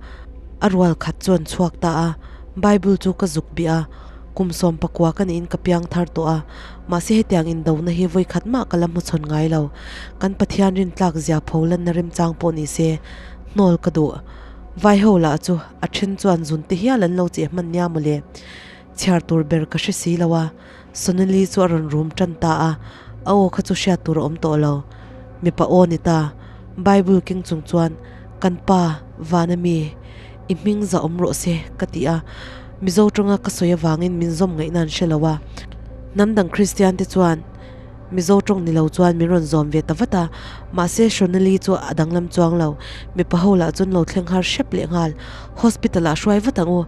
a rual khat chuan chhuak ta a. Bible chu ka zuk bih a, kum 19 ka niin ka piang thar tawh a, mahse hetiang indona hi vawikhat mah ka la hmachhawn ngai lo. Kan Pathian rintlak zia pho lanna remchang pawh ni se, hnawl ka duh. Vai ho lah chu a then chuan zun te hial an lo cheh hman nia mawle. Chhiar tur ber ka hre si lo a, Sonali chu a rawn rum tan ta a, a aw kha chu hriat tur a awm tawh lo. Mipa aw ni ta, Bible keng chung chuan, Kan pa, Vana mi, i hming za awm rawh se, ka ti a. Mizo tawnga ka sawi avangin min zawm ngaihna an hre lo a. Hnam dang Kristian te chuan Mizo tawng ni lo chuan min rawn zawm ve ta vat a, mahse Shonali chu a danglam chuang lo. Mipa ho lah chuan lo thleng har hrep leh nghal. Hospital ah hruai vat ang u.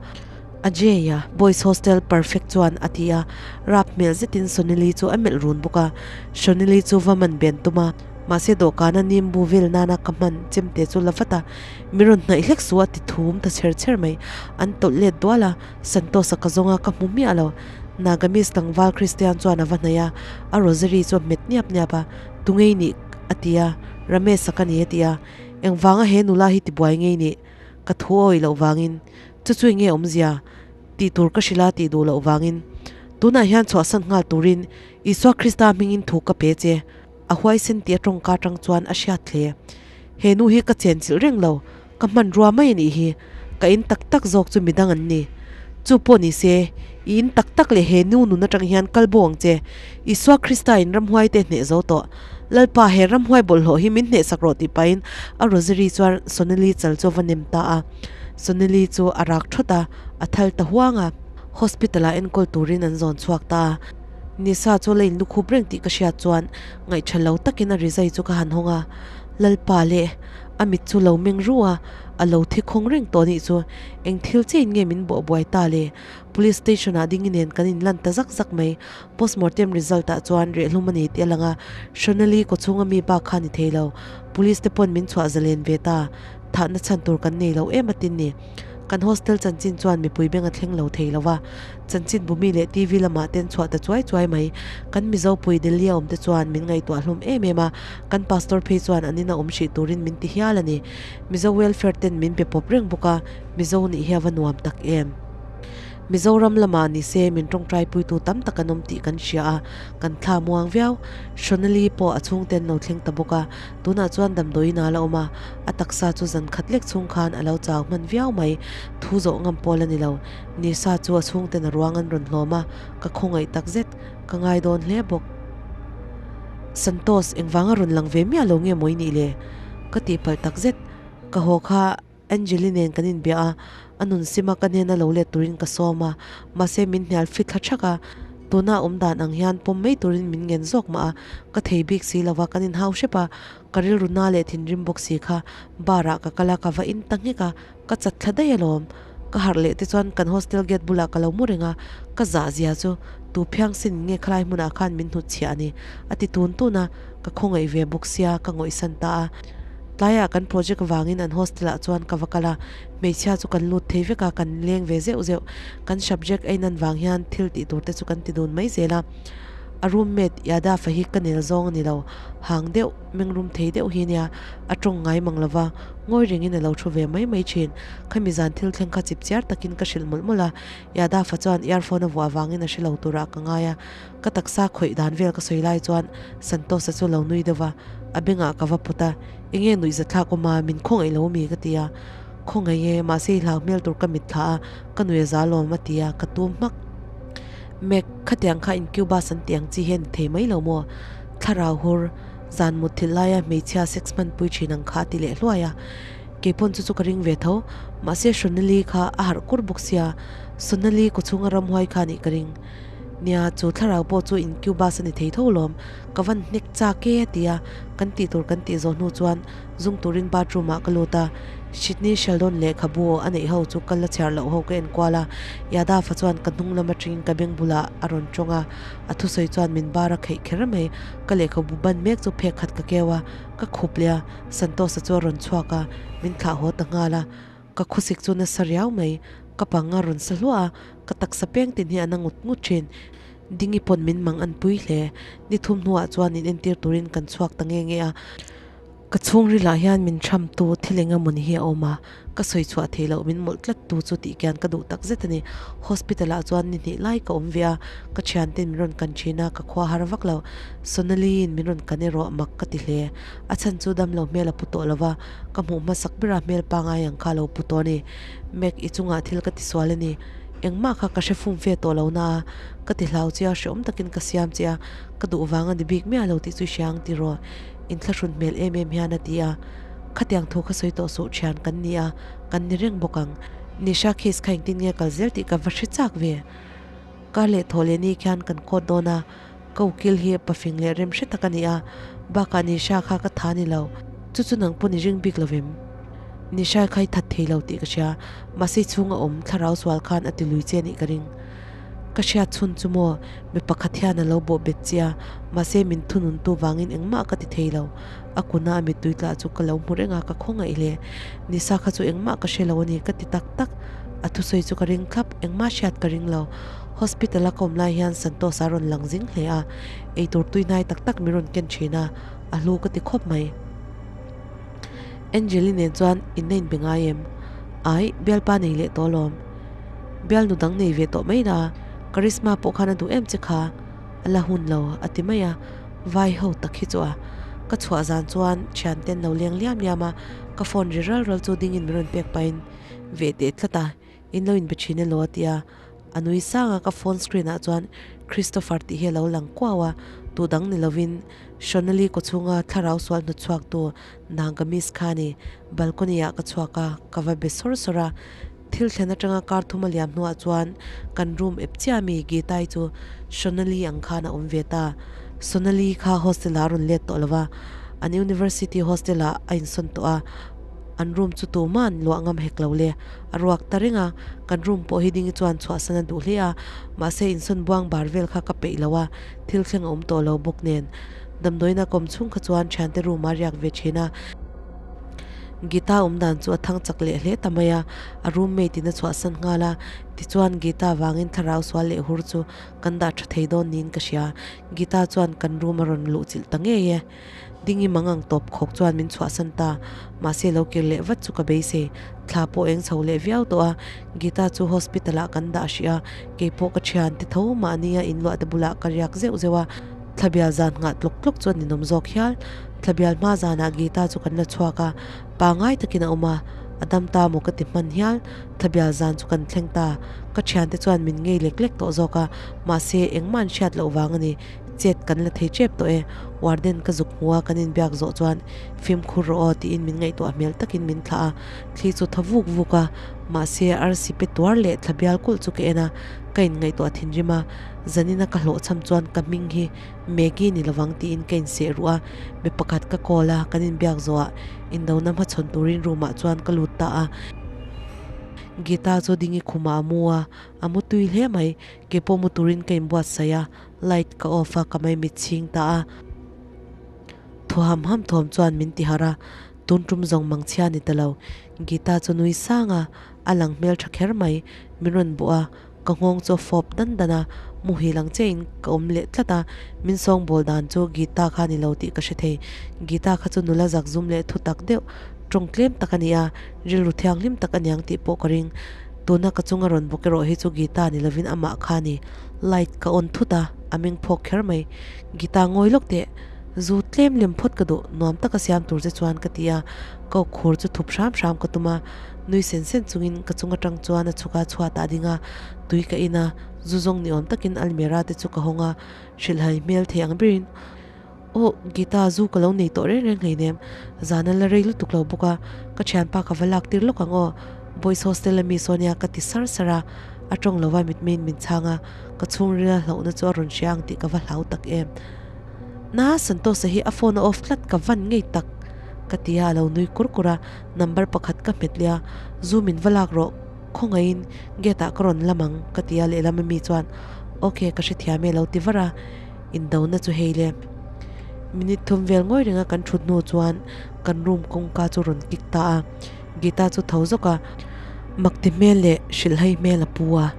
Ajay a, Boys Hostel perfect chuan a ti a, rap hmel zetin Sonali chu a melh run bawk a. Shonali chu va man ben tum a, mahse dawhkana nimbu vel nana ka hman chemte chu la vat a, min rawn hnaih hlek suh a ti thum ta chher chher mai. An tawlh let dual a, Santosa ka zawng a, ka hmu miah lo. Nagamis tlangval Kristian chuan a va hnaih a, a rosary chu a hmet niap niap a, Tu ngei nih? a ti a, Ramesh-a ka ni a ti a, Engvanga he nula hi tibuai ngei nih? Ka thu a awih loh vangin, Chu chu enge awmzia? Tih tur ka hrilh a tih duh loh vangin, Tunah hian chhuahsan nghal turin Isua Krista hmingin thu ka pe che, a huaisen tih a tawngka atang chuan a hriat hle. He nu hi ka chenchilh reng lo, Ka hmanrua mai a nih hi, ka in tak tak zawk chu midang an ni. Chu pawh ni se, i in tak tak leh he nu nun atang hian kal bo ang che. Isua Krista in ramhuai te hneh zo tawh. Lalpa, he ramhuai bawlhhlawh hi min hnehsak rawh tih pahin a rosary chuan Sonali chal chu a va nem ta a. Sonali chu a rak thawt a, a thal ta huang a. Hospital ah enkawl turin an zawn chhuak ta a. Nisa chu la inlukhup reng tih ka hriat chuan ngaihṭha lo takin a rizai chu ka han hawng a. Lalpa leh. A mit chu lo meng ru a, a lo thi khawng reng tawh anih chu. Eng thil chiahin nge min bawh buai ta le? Police station ah dingi nen kan inlan ta zak zak mai. Postmortem result ah chuan rehlum a ni tih a lang a, Shonali kawchhunga mi bak kha a ni thei lo. Police te pawn min chhuah zalen ve ta. Thahna chhan tur kan nei lo em atin ni. Kan hostel chanchin chuan mipui beng a thleng lo thei lo va, chanchinbu mi leh TV lamah ten chhuah ta chuai chuai mai. Kan Mizo pui Delhi a awmte chuan min ngaihtuah hlum em em a, kan pastor phei chuan an ina awm hrih turin min ti hial a ni. Mizo welfare ten min pe pawp reng bawk a, Mizo nih hi a va nuam tak em. Mizoram lamah ni se min tawngtai puitu tam tak an awm tih kan hria a, kan thla muang viau. Shonali pawh a chhungte an lo thleng ta bawk a, tunah chuan damdawiin a la awm a, a taksa chu zan khat lek chhung khan a lo chau hman viau mai. Thu zawh ngam pawl a ni lo. Nisa chu a chhungten a ruang an rawn hlawm a, ka khawngaih tak zet, ka ngai dawn hle bawk. Santosh, engvanga rawn lang ve miah lo nge maw i nih le? Ka tihpalh tak zet, ka haw kha. Angeli nen kan inbia a, a nun sima ka hnena lo let turin ka sawm a, mahse min hnial fit thla thak a, tuna awm dan ang hian pawm mai turin min ngen zawk mah a, ka thei bik si lo va, kan inhau hrep a, ka rilru na leh thinrim bawk si kha bar ah ka kal a, ka va in ta nghek a, ka chat thla daih alawm. Ka harh leh te chuan kan hostel gate bulah ka lo mu reng a, ka zah zia chu tu phiangsin nge khalai hmunah khan min hnutchhiah a ni, a ti tun tun a, ka khawngaih ve bawk sia ka ngawihsan ta a. Tlaiah kan project vangin an hostel ah chuan ka va kal a, hmeichhia chu kan lut thei vek a, kan leng ve zeuh zeuh. Kan subject a inan vang hian thil tih tur te chu kan ti dun mai zel a. A roommate Yadav a hi ka nel zawng a ni lo, hang deuh, mengrum thei deuh hi nia, a tawng ngai mang lo va, ngawi rengin a lo thu ve mai mai thin. Khami zan thil thleng kha chip chiar takin ka hrilh mawlh mawlh a, Yadav a chuan earphone a vuah vangin a hre lo turah ka ngai a. Ka taksa khawih dan vel ka sawi lai chuan Santosa chu lo nui deuh a, a bengah ka va put a, Enge nuih zathlak awm a, min khawngaih lo mi? ka ti a, Khawngaih e, mahse i hlau hmel tur ka mit thla a, ka nui a za lawm a ti a, ka tum hmak. Mac, khatiang kha incubus an tih ang chi hi a ni thei mai lo maw? Thlarau hur, zan mut thilh laia hmeichhia sex hmanpui thin ang kha a ti leh hluai a, keipawn chu chu ka ring ve tho, mahse Sonali kha a harh kur bawk sia, Sonali kawchhunga ramhuai kha a nih ka ring. Nia, chu thlarau pawh chu incubus a ni thei tho lawm, ka van hnek chak e a ti a, kan tih tur kan tih zawh hnu chuan zung turin bathroom ah ka lut a, Sidney Sheldon lehkhabu a neih ho chu ka la chhiar loh ho ka en kual a, Yadav-a chuan ka hnung lam atangin ka beng bulah a rawn tawng a, a thusawi chuan min bar a kheih kher mai, ka lehkhabu ban mek chu phek khat ka keu a, ka khup leh a, Santosh-a chu a rawn chhuak a, min thlah haw ta nghal a. Ka khawsik chu nasa riau mai, ka pang a rawn sa hluah a, ka taksa peng tin hi a na ngut ngut thin. Dingi pawn min mang an pui hle. Ni thum hnuah chuan in entir turin kan chhuak ta nge nge a. Ka chhungrilah hian min thamtu thil eng emaw ni hi a awm a, ka sawi chhuah theih loh min mawlh tlat tu chu tih kian ka duh tak zet a ni. Hospital ah chuan ni hnih lai ka awm ve a, ka thianten min rawn kan thin a, ka khua har vak lo. Sonali in min rawn kan erawh mak ka ti hle. A chhan chu damlo hmel a pu tawh lo va. Ka hmuh hmasak berah hmel pangai ang kha a lo pu tawh a ni. Mac, i chungah thil ka tisual a ni. Engmah kha ka hre fum fe tawh lo na a, ka ti hlau che a, hrehawm takin ka siam che a, ka duh vang a ni bik miah lo tih chu i hria ang tiraw? Inthlahrun hmel em em hian a ti a. Khatiang thu kha sawi tawh suh thian kan ni a, kan ni reng bawk ang. Nisha case kha engtin nge kal zel tih ka va hre chak ve. Kar leh thaw leh ni khian kan court dawn a, Ka ukil hi pafing leh rem hre tak a ni a, bakah Nisha kha ka tha ni lo. Chu chu nang pawn i ring bik lo vem? Nisha kha i that thei lo tih ka hria, mahse i chhunga awm thlarau sual khan a ti lui che anih ka ring. Ka hriat chhun chu maw, mi pakhat hian a lo bawh bet che a, mahse min thununtu vangin engmah ka ti thei lo. A kuna a mittui tlah chu ka lo hmu reng a, ka khawngaih hle. Nisa kha chu engmah ka hre lo a ni, ka ti tak tak. A thusawi chu ka ring thlap, engmah hriat ka ring lo. Hospital a ka awm lai hian Santosh a rawn lang zing hle a, eitur tui hnai tak tak min rawn ken thin a, a hlu ka ti khawp mai. Angeli nen chuan in a inbe ngai em? Ai, bialpa nei leh tawh alawm. Bialnu dang nei ve tawh mai la, Karisma pawh khan a duh em che kha, a la hun lo a ti mai a, vai ho tak hi chu a. Ka chhuah zan chuan thianten lo leng liam liam a, ka phone ri ral ral chu dingin min rawn pek pahin ve teh tlat a, in lo inbe thin elaw a ti a. A nui sang a, ka phone screen ah chuan Christopher tih hi a lo lang kuau a, tu dang ni lovin Shonali kawchhunga thlarau sual hnawt chhuak tu Nagamis kha a ni. Balcony ah ka chhuak a, ka va be sawr sawr a. Thil thlen atanga kar thum a liam hnuah chuan kan room ep chiah mi Geetai chu Shonali ang khan a awm ve ta. Sonali kha hostel ah a rawn let tawh lo va, an university hostel ah a insawn tawh a, an room chu tuma'n luah ngam hek lo le. A ruak ta reng a, kan room pawh hi Dingi chuan chhuahsan a duh hle a, mahse insawn buang bar vel kha ka peih lo a, thil thleng a awm tawh lo bawk nen. Damdawiin a kawm chhung kha chuan thiante room a riak ve thin a. Gita awm dan chu a thang chak leh hle ta mai a, a roommate in a chhuahsan nghal a, tichuan Gita vangin thlarau sual leh hur chu kan dah tha thei dawn niin ka hria. Gita chuan kan room a rawn luh chilh ta ngei e. Dingi mang ang tawp khawk chuan min chhuahsan ta. Mahse lo kir leh vat chu ka beisei. Thla pawh eng chho leh viau tawh a, Gita chu hospital ah kan dah hrih a, keipawh ka thian te tho mahnia inluah te bulah ka riak zeuh zeuh a, thlabial zan nghah tlawk tlawk chu a ninawm zawk hial. Thlabial hma zanah Gita chu kan la chhuak a, pangai takin a awm a, a dam ta maw ka ti hman hial. Thlabial zan chu kan thleng ta, ka thiante chuan min ngei lek lek tawh zawk a, mahse engmah an hriat loh vang a ni. Chet kan la thei tep tawh e, warden ka zuk hmu a kan inbiak zawh chuan fimkhur rawh aw tiin min ngaihtuah hmel takin min thlah a, thli chu tha vuk vuk a, mahse arsi pe tuar leh thla bial kulh chu ka en a, ka inngaihtuah thinrim a, zanina ka hlawhchham chuan ka hming hi Maggie ni lovang tiin ka inseh ruh a, mi pakhat ka call a, kan inbiak zawhah indona hmachhawn turin room ah chuan ka lut ta a, Gita chu dingi khumah a mu a, a mu tui hle mai, keipawh mu turin ka inbuatsaih a, Light ka off a, ka maimit chhing ta a. Thaw ham ham thawm chuan min ti harh a, tun tum zawng mang chhia ni ta lo. Gita chu nui sang a, a lang hmel tha kher mai. Min rawn bawh a, ka nghawng chu a fawp dan dan a, muhil ang chiahin ka awm leh tlat a. Min sawngbawl dan chu Gita kha ni lo tih ka hre thei. Gita kha chu nula zak zum leh thu tak deuh, tawng tlem tak a ni a, rilru thianghlim tak a niang tih pawh ka ring. Tuna ka chunga rawn bawk erawh hi chu Gita ni lovin amah kha a ni. Light ka on thut a, a meng phawk kher mai. Gita ngawi lawk teh, zu tlem lem phawt ka duh, nuam taka siam tur che chuan ka ti a, ka aw khur chu thup hram hram ka tum a, nui sen sen chungin ka chung atang chuan a chhuk a chhuat ah a ding a, tui ka in a, zu zawng ni awm takin almirah te chu ka hawng a, hrilhhai hmel thei ang berin, Aw, Gita, zu ka lo nei tawh reng reng hleinem, zan a la rei lutuk lo bawk a, ka thianpa ka va lak tir lawk ang aw, Boys Hostel a mi sawn nia ka ti sar sar a, a tawng lova mitmeiin min chhang a, ka chhungrila hlauhna chu a rawn hria ang tih ka va hlau tak em. Na, Santosa hi a phone a off tlat ka van ngei tak ka ti a, a lo nui kur kur a, number pakhat ka hmet leh a, zu min va lak rawh, khawngaihin gate ah ka rawn lam ang ka ti a, lehlam ami chuan ok ka hrethiam e a lo ti var a. Indona chu hei le. Minute thum vel ngawi renga kan thut hnu chuan kan room kawngka chu rawn kik ta a, Gita chu tho zawk a, makti hmel leh hrilhhai hmel a pu a.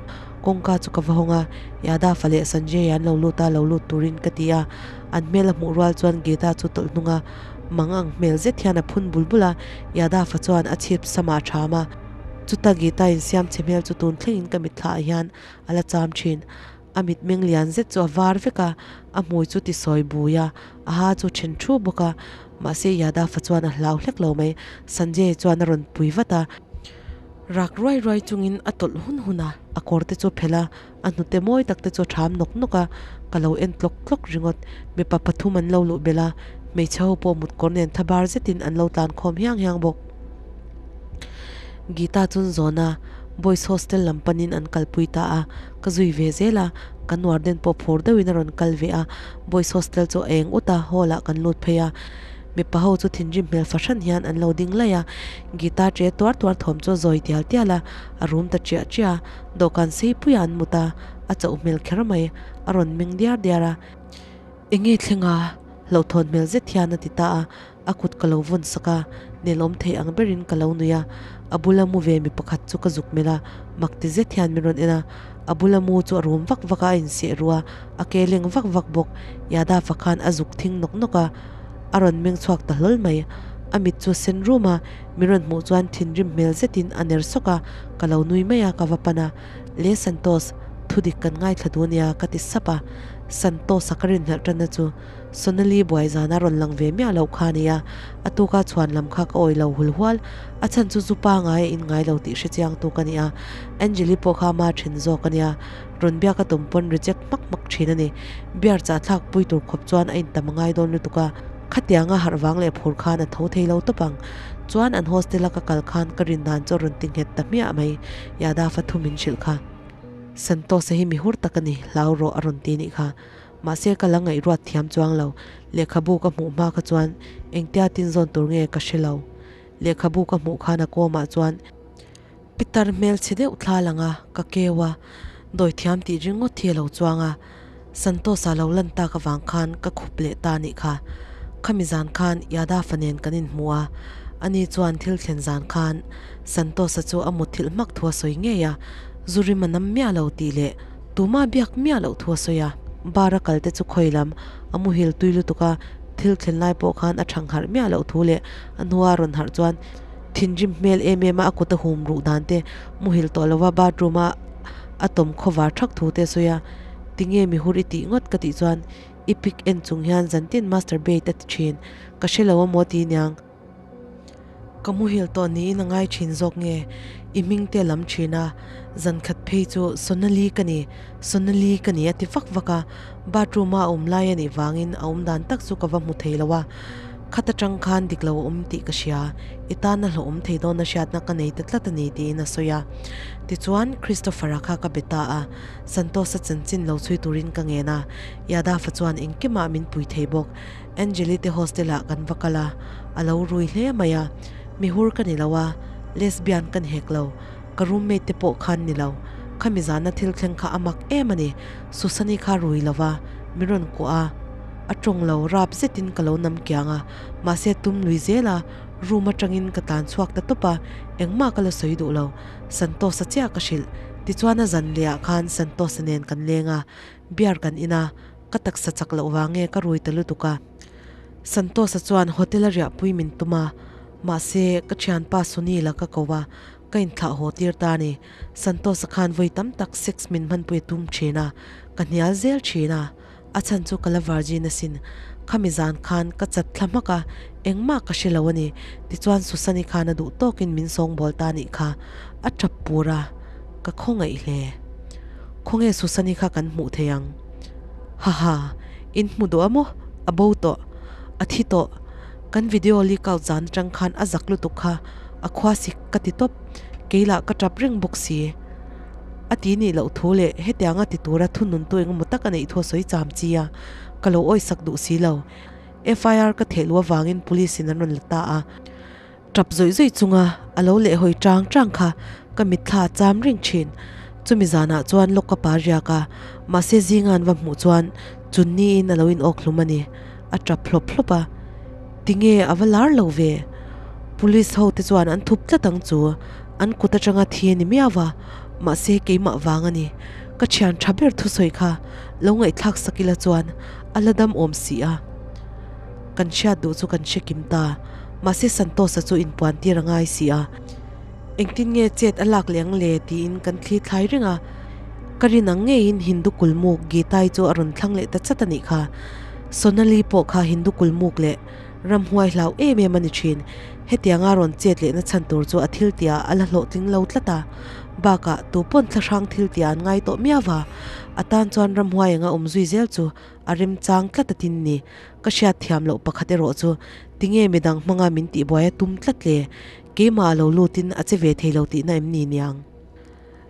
Kawngka chu ka va hawng a, Yadav-a leh Sanjay-a an lo lut a, lo lut turin ka ti a. An hmel a hmuh rual chuan Gita chu tawlh hnung a, mang ang hmel zet hian a phun bul bul a, Yadav-a chuan a chhip samah a ṭham a. Chuta Gita insiam chhe hmel chu tun thlengin ka mitthla ah hian a la cham ṭhin. A mitmeng lian zet chu a var vek a, a hmui chu ti sawi bui a, a ha chu then thu bawk a. Mahse Yadav-a chuan a hlau hlek lo mai. Sanjay chuan a rawn pui vat a. Rak ruai ruai chungin a tawlh hun hun a, a kawr te chu a phelh a, a hnute mawi tak te chu a ṭham nawk nawk a, ka lo en tlawk tlawk ringawt. Mipa pathum an lo luh belh a, hmeichhe ho pawh mutkawr nen tha bar zetin an lo tlan khawm hiang hiang bawk. Gita chun zawn a, Boys Hostel lam panin an kalpui ta a, ka zui ve zel a, kan warden pawh phur deuhin a rawn kal ve a, Boys Hostel chu a eng ut a, hall ah kan lut phei a, mipa ho chu thinrim hmel fahran hian an lo ding laih a, Gita ṭe tuar tuar thawm chu a zawi tial tial a, a rum ta ṭiah ṭiah a, dawhkan sei puiah an mut a, a chauh hmel kher mai, a rawn meng diar diar a. Enge thleng a? Hlauhthawn hmel zet hian a ti ta a, A kut ka lo vawn sak a, nelawm thei ang berin ka lo nui a. A bula mu ve mi pakhat chu ka zuk melh a, mak ti zet hian min rawn en a. A bula mu chu a rum vak vak a, a inseh ruh a, a ke leng vak vak bawk. Yadav-a khan a zuk thing nawk nawk a, a rawn meng chhuak ta hlawl mai. A mit chu a sen rum a, min rawn hmuh chuan thinrim hmel zetin a ner sawk a, ka lo nui mai a, ka va pan a. Le Santos, thudik kan ngaithla duh ania ka ti sap a. Santos-a ka rinhlelh tanna chu. Sonali buai zana rawn lang ve miah loh kha a ni a, a tuka chhuan lam kha ka awih lo hul hual. A chhan chu zu pangai a in ngai lo tih hre chiang tu ka ni a, Angeli pawh kha ama then zawk a nia, rawn biak a tum pawn reject hmak hmak thin a ni. Beer chah thlak pui tur khawp chuan a in tam a ngai dawn lutuk a, khatianga harh vang leh phur khan a tho thei lo tawp ang. Chuan an hostel a ka kal khan ka rin dan chu a rawn ti nghet ta hmiah mai, Yadav a thu min hrilh kha. Santosa hi mi hur tak a ni, hlau rawh a rawn ti nih kha. Mahse ka la ngaihruat thiam chuang lo. Lehkhabu ka hmuh hma kha chuan engtia tin zawn tur nge ka hre lo. Lehkhabu ka hmuh khan a kawmah chuan pitar hmelchhe deuh thla lang a, ka keu a, dawi thiam tih ringawt hi a lo chuang a. Santosa lo lan tak avang khan ka khup leh ta nih kha. Khami zan khan Yadav-a nen kan inhmu a. Ani chuan thil thlen zan khan Santosa chu a mutthilh hmak thu a sawi ngei a, zu rim a nam miah lo tih leh tuma biak miah loh thu a sawi a. Bar a kal te chu khawi lam a muhil tui lutuk a, thil thlen lai pawh khan a thang harh miah loh thu leh a hnua a rawn harh chuan thinrim hmel em em a a kut a hum ruh dan te muhil tawh lova bathroom a a tawm khawvar thak thu te a sawi a, tinge mihur i tih ngawt ka tih chuan I pic en chung hian zantin masturbate a ti thin. Ka hre lo amaw ti niang. Ka muhil tawh niin a ngai thin zawk nge i hming te lam thin a, zan khat phei chu Sonali ka ni, Sonali ka ni a ti vak vak a, bathroom a a awm lai a nih vangin a awm dan tak chu ka va hmu thei lo a, khat atang khan dik lo a awm tih ka hria, i tan a hlauhawm thei dawn a hriatna ka nei ta tlat a ni tiin a sawi a. Tichuan Christopher-a kha ka be ta a. Santosa chanchin lo chhui turin ka ngen a, Yadav-a chuan engkimah min pui thei bawk. Anjali te hostel-ah kan va kal a, a lo rui hle mai a. Mihur ka ni lo a, lesbian ka ni hek lo, ka roommate te pawh khan ni lo. Khami zana thil thleng kha a mak em a ni, Susani kha rui lo va, min rawn kuah a, a tawng lo rap zetin ka lo nam kiang a, mahse tum lui zel a, room atangin ka tlan chhuak ta tawp a, engmah ka la sawi duh lo. Santosa chiah ka hrilh. Tichuan a zan leh ah khan Santosa nen kan leng a, beer kan in a, ka taksa chak loh vang nge ka rui ta lutuk a. Santosa chuan hotel a riahpui min tum a, mahse ka thianpa Sunil a ka ko a, ka inthlah haw tir ta a ni. Santosa khan vawi tam tak sex min hmanpui a tum thin a, ka hnial zel thin a. A chhan chu ka la virgin asin. Khami zan khan ka chat thla hmak a, engmah ka hre lo a ni. Tichuan Susani khan a duh tawkin min sawngbawl ta nih kha. A tap pur a, ka khawngaih hle. Khawnge Susani kha kan hmuh thei ang? Haha, in hmu duh a maw? A bo tawh. A thi tawh. Kan video leak out zan atang khan a zak lutuk kha a khua sik ka ti tawp. Kei lah ka tap reng bawk si. A ti nih loh thu leh hetianga ti tura thununtu engemaw tak a neih thu a sawi cham chi a, ka lo awisak duh si lo. FIR ka theh luh avangin police in an rawn la ta a, tap zawih zawih chunga a lo lehhawi chang chang kha ka mitthla a cham reng thin. Chumi zanah chuan lawk ka pa riak a, mahse zinga an va hmuh chuan chunniin a lo inawk hlum a ni. A tap hlawp hlawp a, Tinge a va lar lo ve? Police ho te chuan an thup tlat ang chu, an kut atanga thi a ni miau va, mahse keimah vang a ni. Ka thian tha ber thusawi kha lo ngaihthlak sak ila chuan a la dam awm si a. Kan hriat duh chu kan hre kim ta, mahse Santosa chu inpuan tir a ngai si a. Engtin nge chet a lak leh ang le tiin kan thli thlai reng a, ka rin ang ngeiin Hindu kulmuk Geetai chu a rawn thlang leh ta chat a nih kha. Sonali pawh kha Hindu kulmuk leh ramhuai hlau em em a ni thin. Hetianga rawn chet lehna chhan tur chu a thil tihah a la hlawhtling lo tlat a, bakah tu pawn thlahrang thil tihah an ngai tawh miau va, a tan chuan ramhuai anga awm zui zel chu a remchang tlat a tin ni. Ka hriat thiam loh pakhat erawh chu tinge midang hmanga min tihbuai a tum tlat le? Keimah a lo lutin a che ve thei lo tihna em ni niang?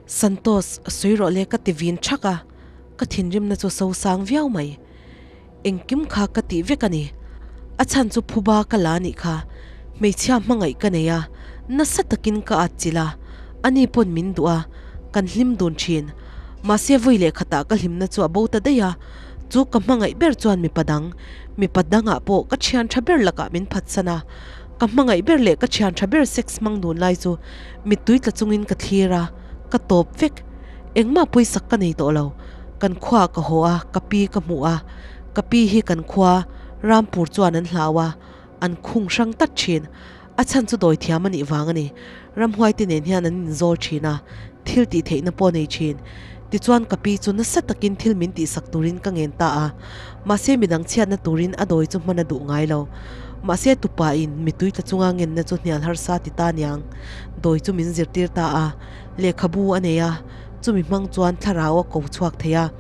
Santos, sawi rawh le ka ti vin thak a, ka thinrimna chu so sang viau mai. Engkim kha ka tih vek a ni. A chhan chu phuba ka la anih kha. Hmeichhia hmangaih ka nei a, nasa takin ka atchilh a, ani pawn min duh a, kan hlim dun thin. Mahse vawi leh khatah ka hlimna chu a bo ta daih a, chu ka hmangaih ber chuan mipa dang, mipa dangah pawh ka thian tha ber lakah min phatsan a. Ka hmangaih ber leh ka thian tha ber sex hmang dun lai chu mittui tla chungin ka thlir a, ka tawp vek. Engmah pawisak ka nei tawh lo. Kan khuaah ka haw a, ka pi ka hmuh a. Ka pi hi kan khua Rampur chuan an hlau a, an khung hrang tlat thin. A chhan chu dawi thiam a nih vang a ni. Ramhuaite nen hian an inzawl thin a, thil tih theihna pawh a nei thin. Tichuan ka pi chu nasa takin thil min tihsak turin ka ngen ta a, mahse midang chhiatna turin a dawi chu hman a duh ngai lo. Mahse tupain mitui tla chunga ngenna chu hnial harsa ti ta niang dawi chu min zirtir ta a, lehkhabu a nei a, chumi hmang chuan thlarau a ko chhuak thei a,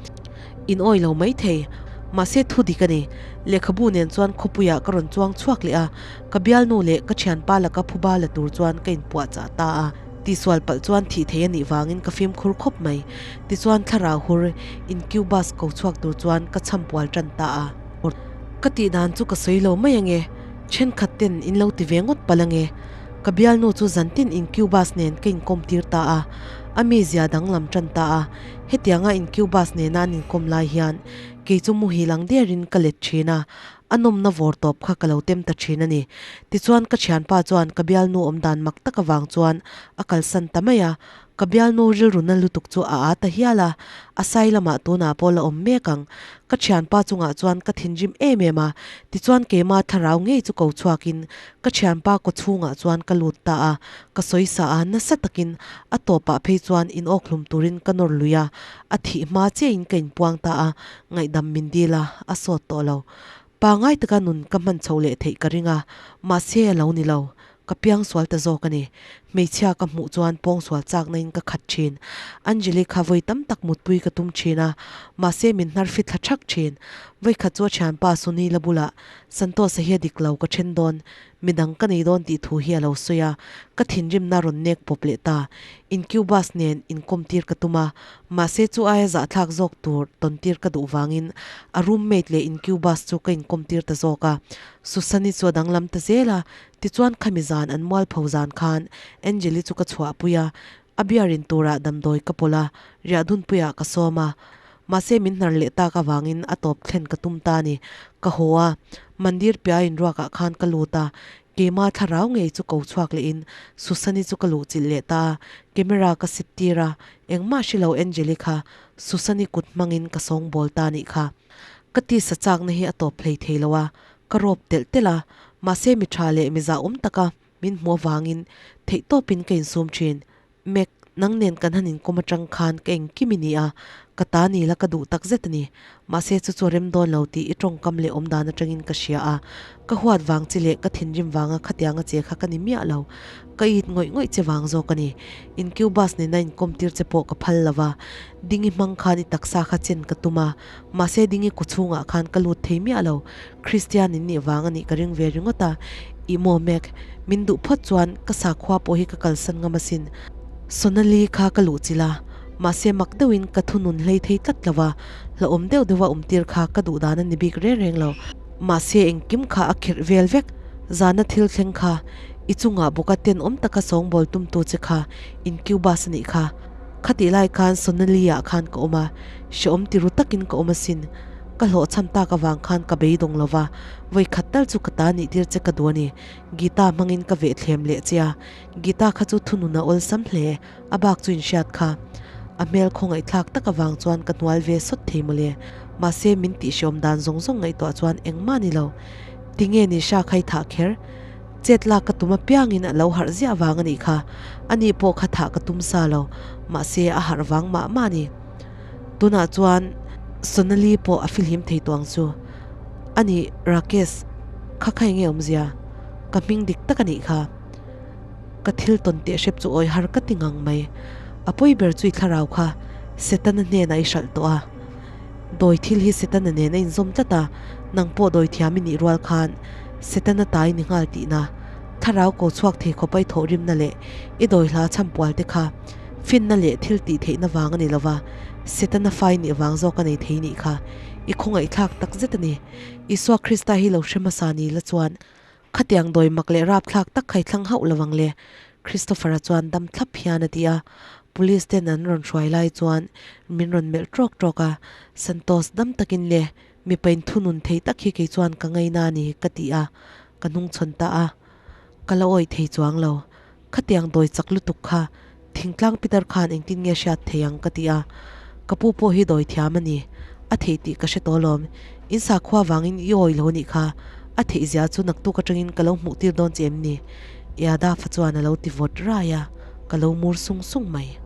in awi lo mai thei. Mahse thu dik a ni, lehkhabu nen chuan khawpuiah ka rawn chuang chhuak leh a, ka bialnu leh ka thianpa laka phuba la tur chuan ka inpuahchah ta a. Tihsual palh chuan thih thei a nih vangin ka fimkhur khawp mai. Tichuan thlarau hur incubus ko chhuak tur chuan ka chhampual tan ta a. Ka tih dan chu ka sawi lo mai ange, thenkhat ten in lo ti ve ngawt palh ange. Ka bialnu chu zantin incubus nen ka inkawm tir ta a, a mizia danglam tan ta a. Hetianga incubus nena an inkawm lai hian kei chu muhil ang derin ka let thin a. A nawmna vawr tawp kha ka lo tem ta thin a ni. Tichuan ka thianpa chuan ka bialnu awm dan mak tak avang chuan a kalsan ta mai a. Ka bialnu rilru na lutuk chu a aa ta hial a, a sai lamah tunah pawh la awm mek ang. Ka thianpa chungah chuan ka thinrim em em a, tichuan keima thlarau ngei chu ko chhuakin ka thianpa kaw chhungah chuan ka lut ta a, ka sawi sa a, nasa takin a tawpah phei chuan inawkhlum turin ka nawr lui a, a thih hma chiahin ka inpuang ta a, ngaihdam min dil a, a sawt tawh lo. Pangai taka nun ka hman chho leh theih ka ring a, mahse a lo ni lo. Ka piang sual ta zawk a ni. Hmeichhia ka hmuh chuan pawng sual chakna in ka khat thin. Anjali kha vawi tam tak mutpui ka tum thin a, mahse min hnar fit thla thak thin. Vawi khat chu a thianpa Sunila bulah Santosa hi a dik lo ka then dawn, midang ka nei dawn tih thu hi a lo sawi a, ka thinrimna rawn nek pawp leh ta. Incubus nen inkawm tir ka tum a, mahse chu aia zahthlak zawk tur tawn tir ka duh vangin a roommate leh Incubus chu ka inkawm tir ta zawk a. Susani chu a danglam ta zel a, Tichuan khami zan an mualpho zan khan Angeli chu ka chhuahpui a, a beer in turah damdawi ka pawlh a, riahdunpuiah ka sawm a. Mahse min hnar leh tak avangin a tawp thlen ka tum ta a ni. Ka haw a, mandir piah inruakah khan ka lut a, keima thlarau ngei chu ko chhuak lehin Susani chu ka luhchilh leh ta a, camera ka sit tir a, engmah hre lo Angeli kha Susani kut hmangin ka sawngbawl ta a nih kha. Ka tisa chakna hi a tawp hlei thei lo a, Ka rawp telh telh a, mahse mi tha leh mi zahawm taka min hmuh avangin theihtawpin ka insum thin. Mac, nang nen kan han inkawm atang khan ka engkim i ni a, ka ta ni la ka duh tak zet a ni. Mahse chu chu a rem dawn lo tih i tawngkam leh awmdan atangin ka hria a, ka huat vang che leh ka thinrim vanga khatianga che kha ka ni miah lo. Ka it ngawih ngawih che vang zawk a ni. Incubus nena inkawm tir che pawh ka phal lo va, dingi hmang khan i taksa kha chen ka tum a, Mahse dingi kaw chhungah khan ka lut thei miah lo, Kristian in nih vang a nih ka ring ve ringawt a, ih maw Mac, min duh phawt chuan ka sakhua pawh hi ka kalsan ngam asin. Sonali kha ka luh chilh a, mahse mak deuhin ka thunun hlei thei tlat lo a, hlauhawm deuh deuha awm tir kha ka duh dan a ni bik reng reng lo. Mahse engkim kha a khirh vel vek, zana thil thleng kha, i chungah bawka tenawm taka sawngbawl tumtu che kha incubus a nih kha. Khatih lai khan Sonali ah khan ka awm a, hrehawm ti ru takin ka awm asin. Ka hlawhchham tak avang khan ka beidawng lo va, vawi khat tal chu ka ta nih tir che ka duh a ni. Gita hmangin ka vehthlem leh che a, Gita kha chu thunun a awlsam hle, a bak chu inhriat kha. A hmel khawngaihthlak tak avang chuan ka hnual ve sawt thei mawle. Mahse min tih hrehawm dan zawng zawng ngaihtuah chuan engmah ni lo. Tinge Nisha kha i thah kher? Chet lak ka tum apiangin a lo harh ziah vang a nih kha. Ani pawh kha thah ka tum sa lo, mahse a harh vang mah mah a ni. Tunah chuan Sonali pawh a filhim thei tawh ang chu. A nih Rakesh, kha kha enge awmzia? Ka hming dik tak a nih kha. Ka thil tawn teh hrep chu awi har ka ti ngang mai. A pawi ber chu i thlarau kha Setana hnenah i hralh tawh a. Dawi thil hi Setana nen a inzawm tlat a, nang pawh dawi thiam i nih rual khan Setana ta i ni nghal tihna, thlarau ko chhuak thei khawpa i thawhrimna leh i dawi hla chhampual te kha finna leh thil tih theihna vang a ni lova, Setana fa i nih vang zawk a nei thei nih kha i khawngaihthlak tak zet a ni. Isua Krista hi lo hre hmasa ni la chuan Khatiang dawi mak leh rapthlak tak kha i thlang hauh lo ang le, Christopher-a chuan dam thlap hian a ti a. Police ten an rawn hruai lai chuan min rawn melh trawk trawk a, Santos dam takin le, mipa in thunun thei tak hi kei chuan ka ngaina a ni, ka ti a, ka hnungchhawn ta a. Ka la awih thei chuang lo. Khatiang dawi chak lutuk kha thingtlang Peter khan engtin nge hriat thei ang ka ti a, ka pu pawh hi dawi thiam a ni, a theih tih ka hre tawh alawm, in sakhua vangin i awi lo nih kha, a theih zia chu naktuk atangin ka lo hmuh tir dawn che em ni? Yadav-a chuan a lo ti vawt rai a, ka lo mur sung sung mai.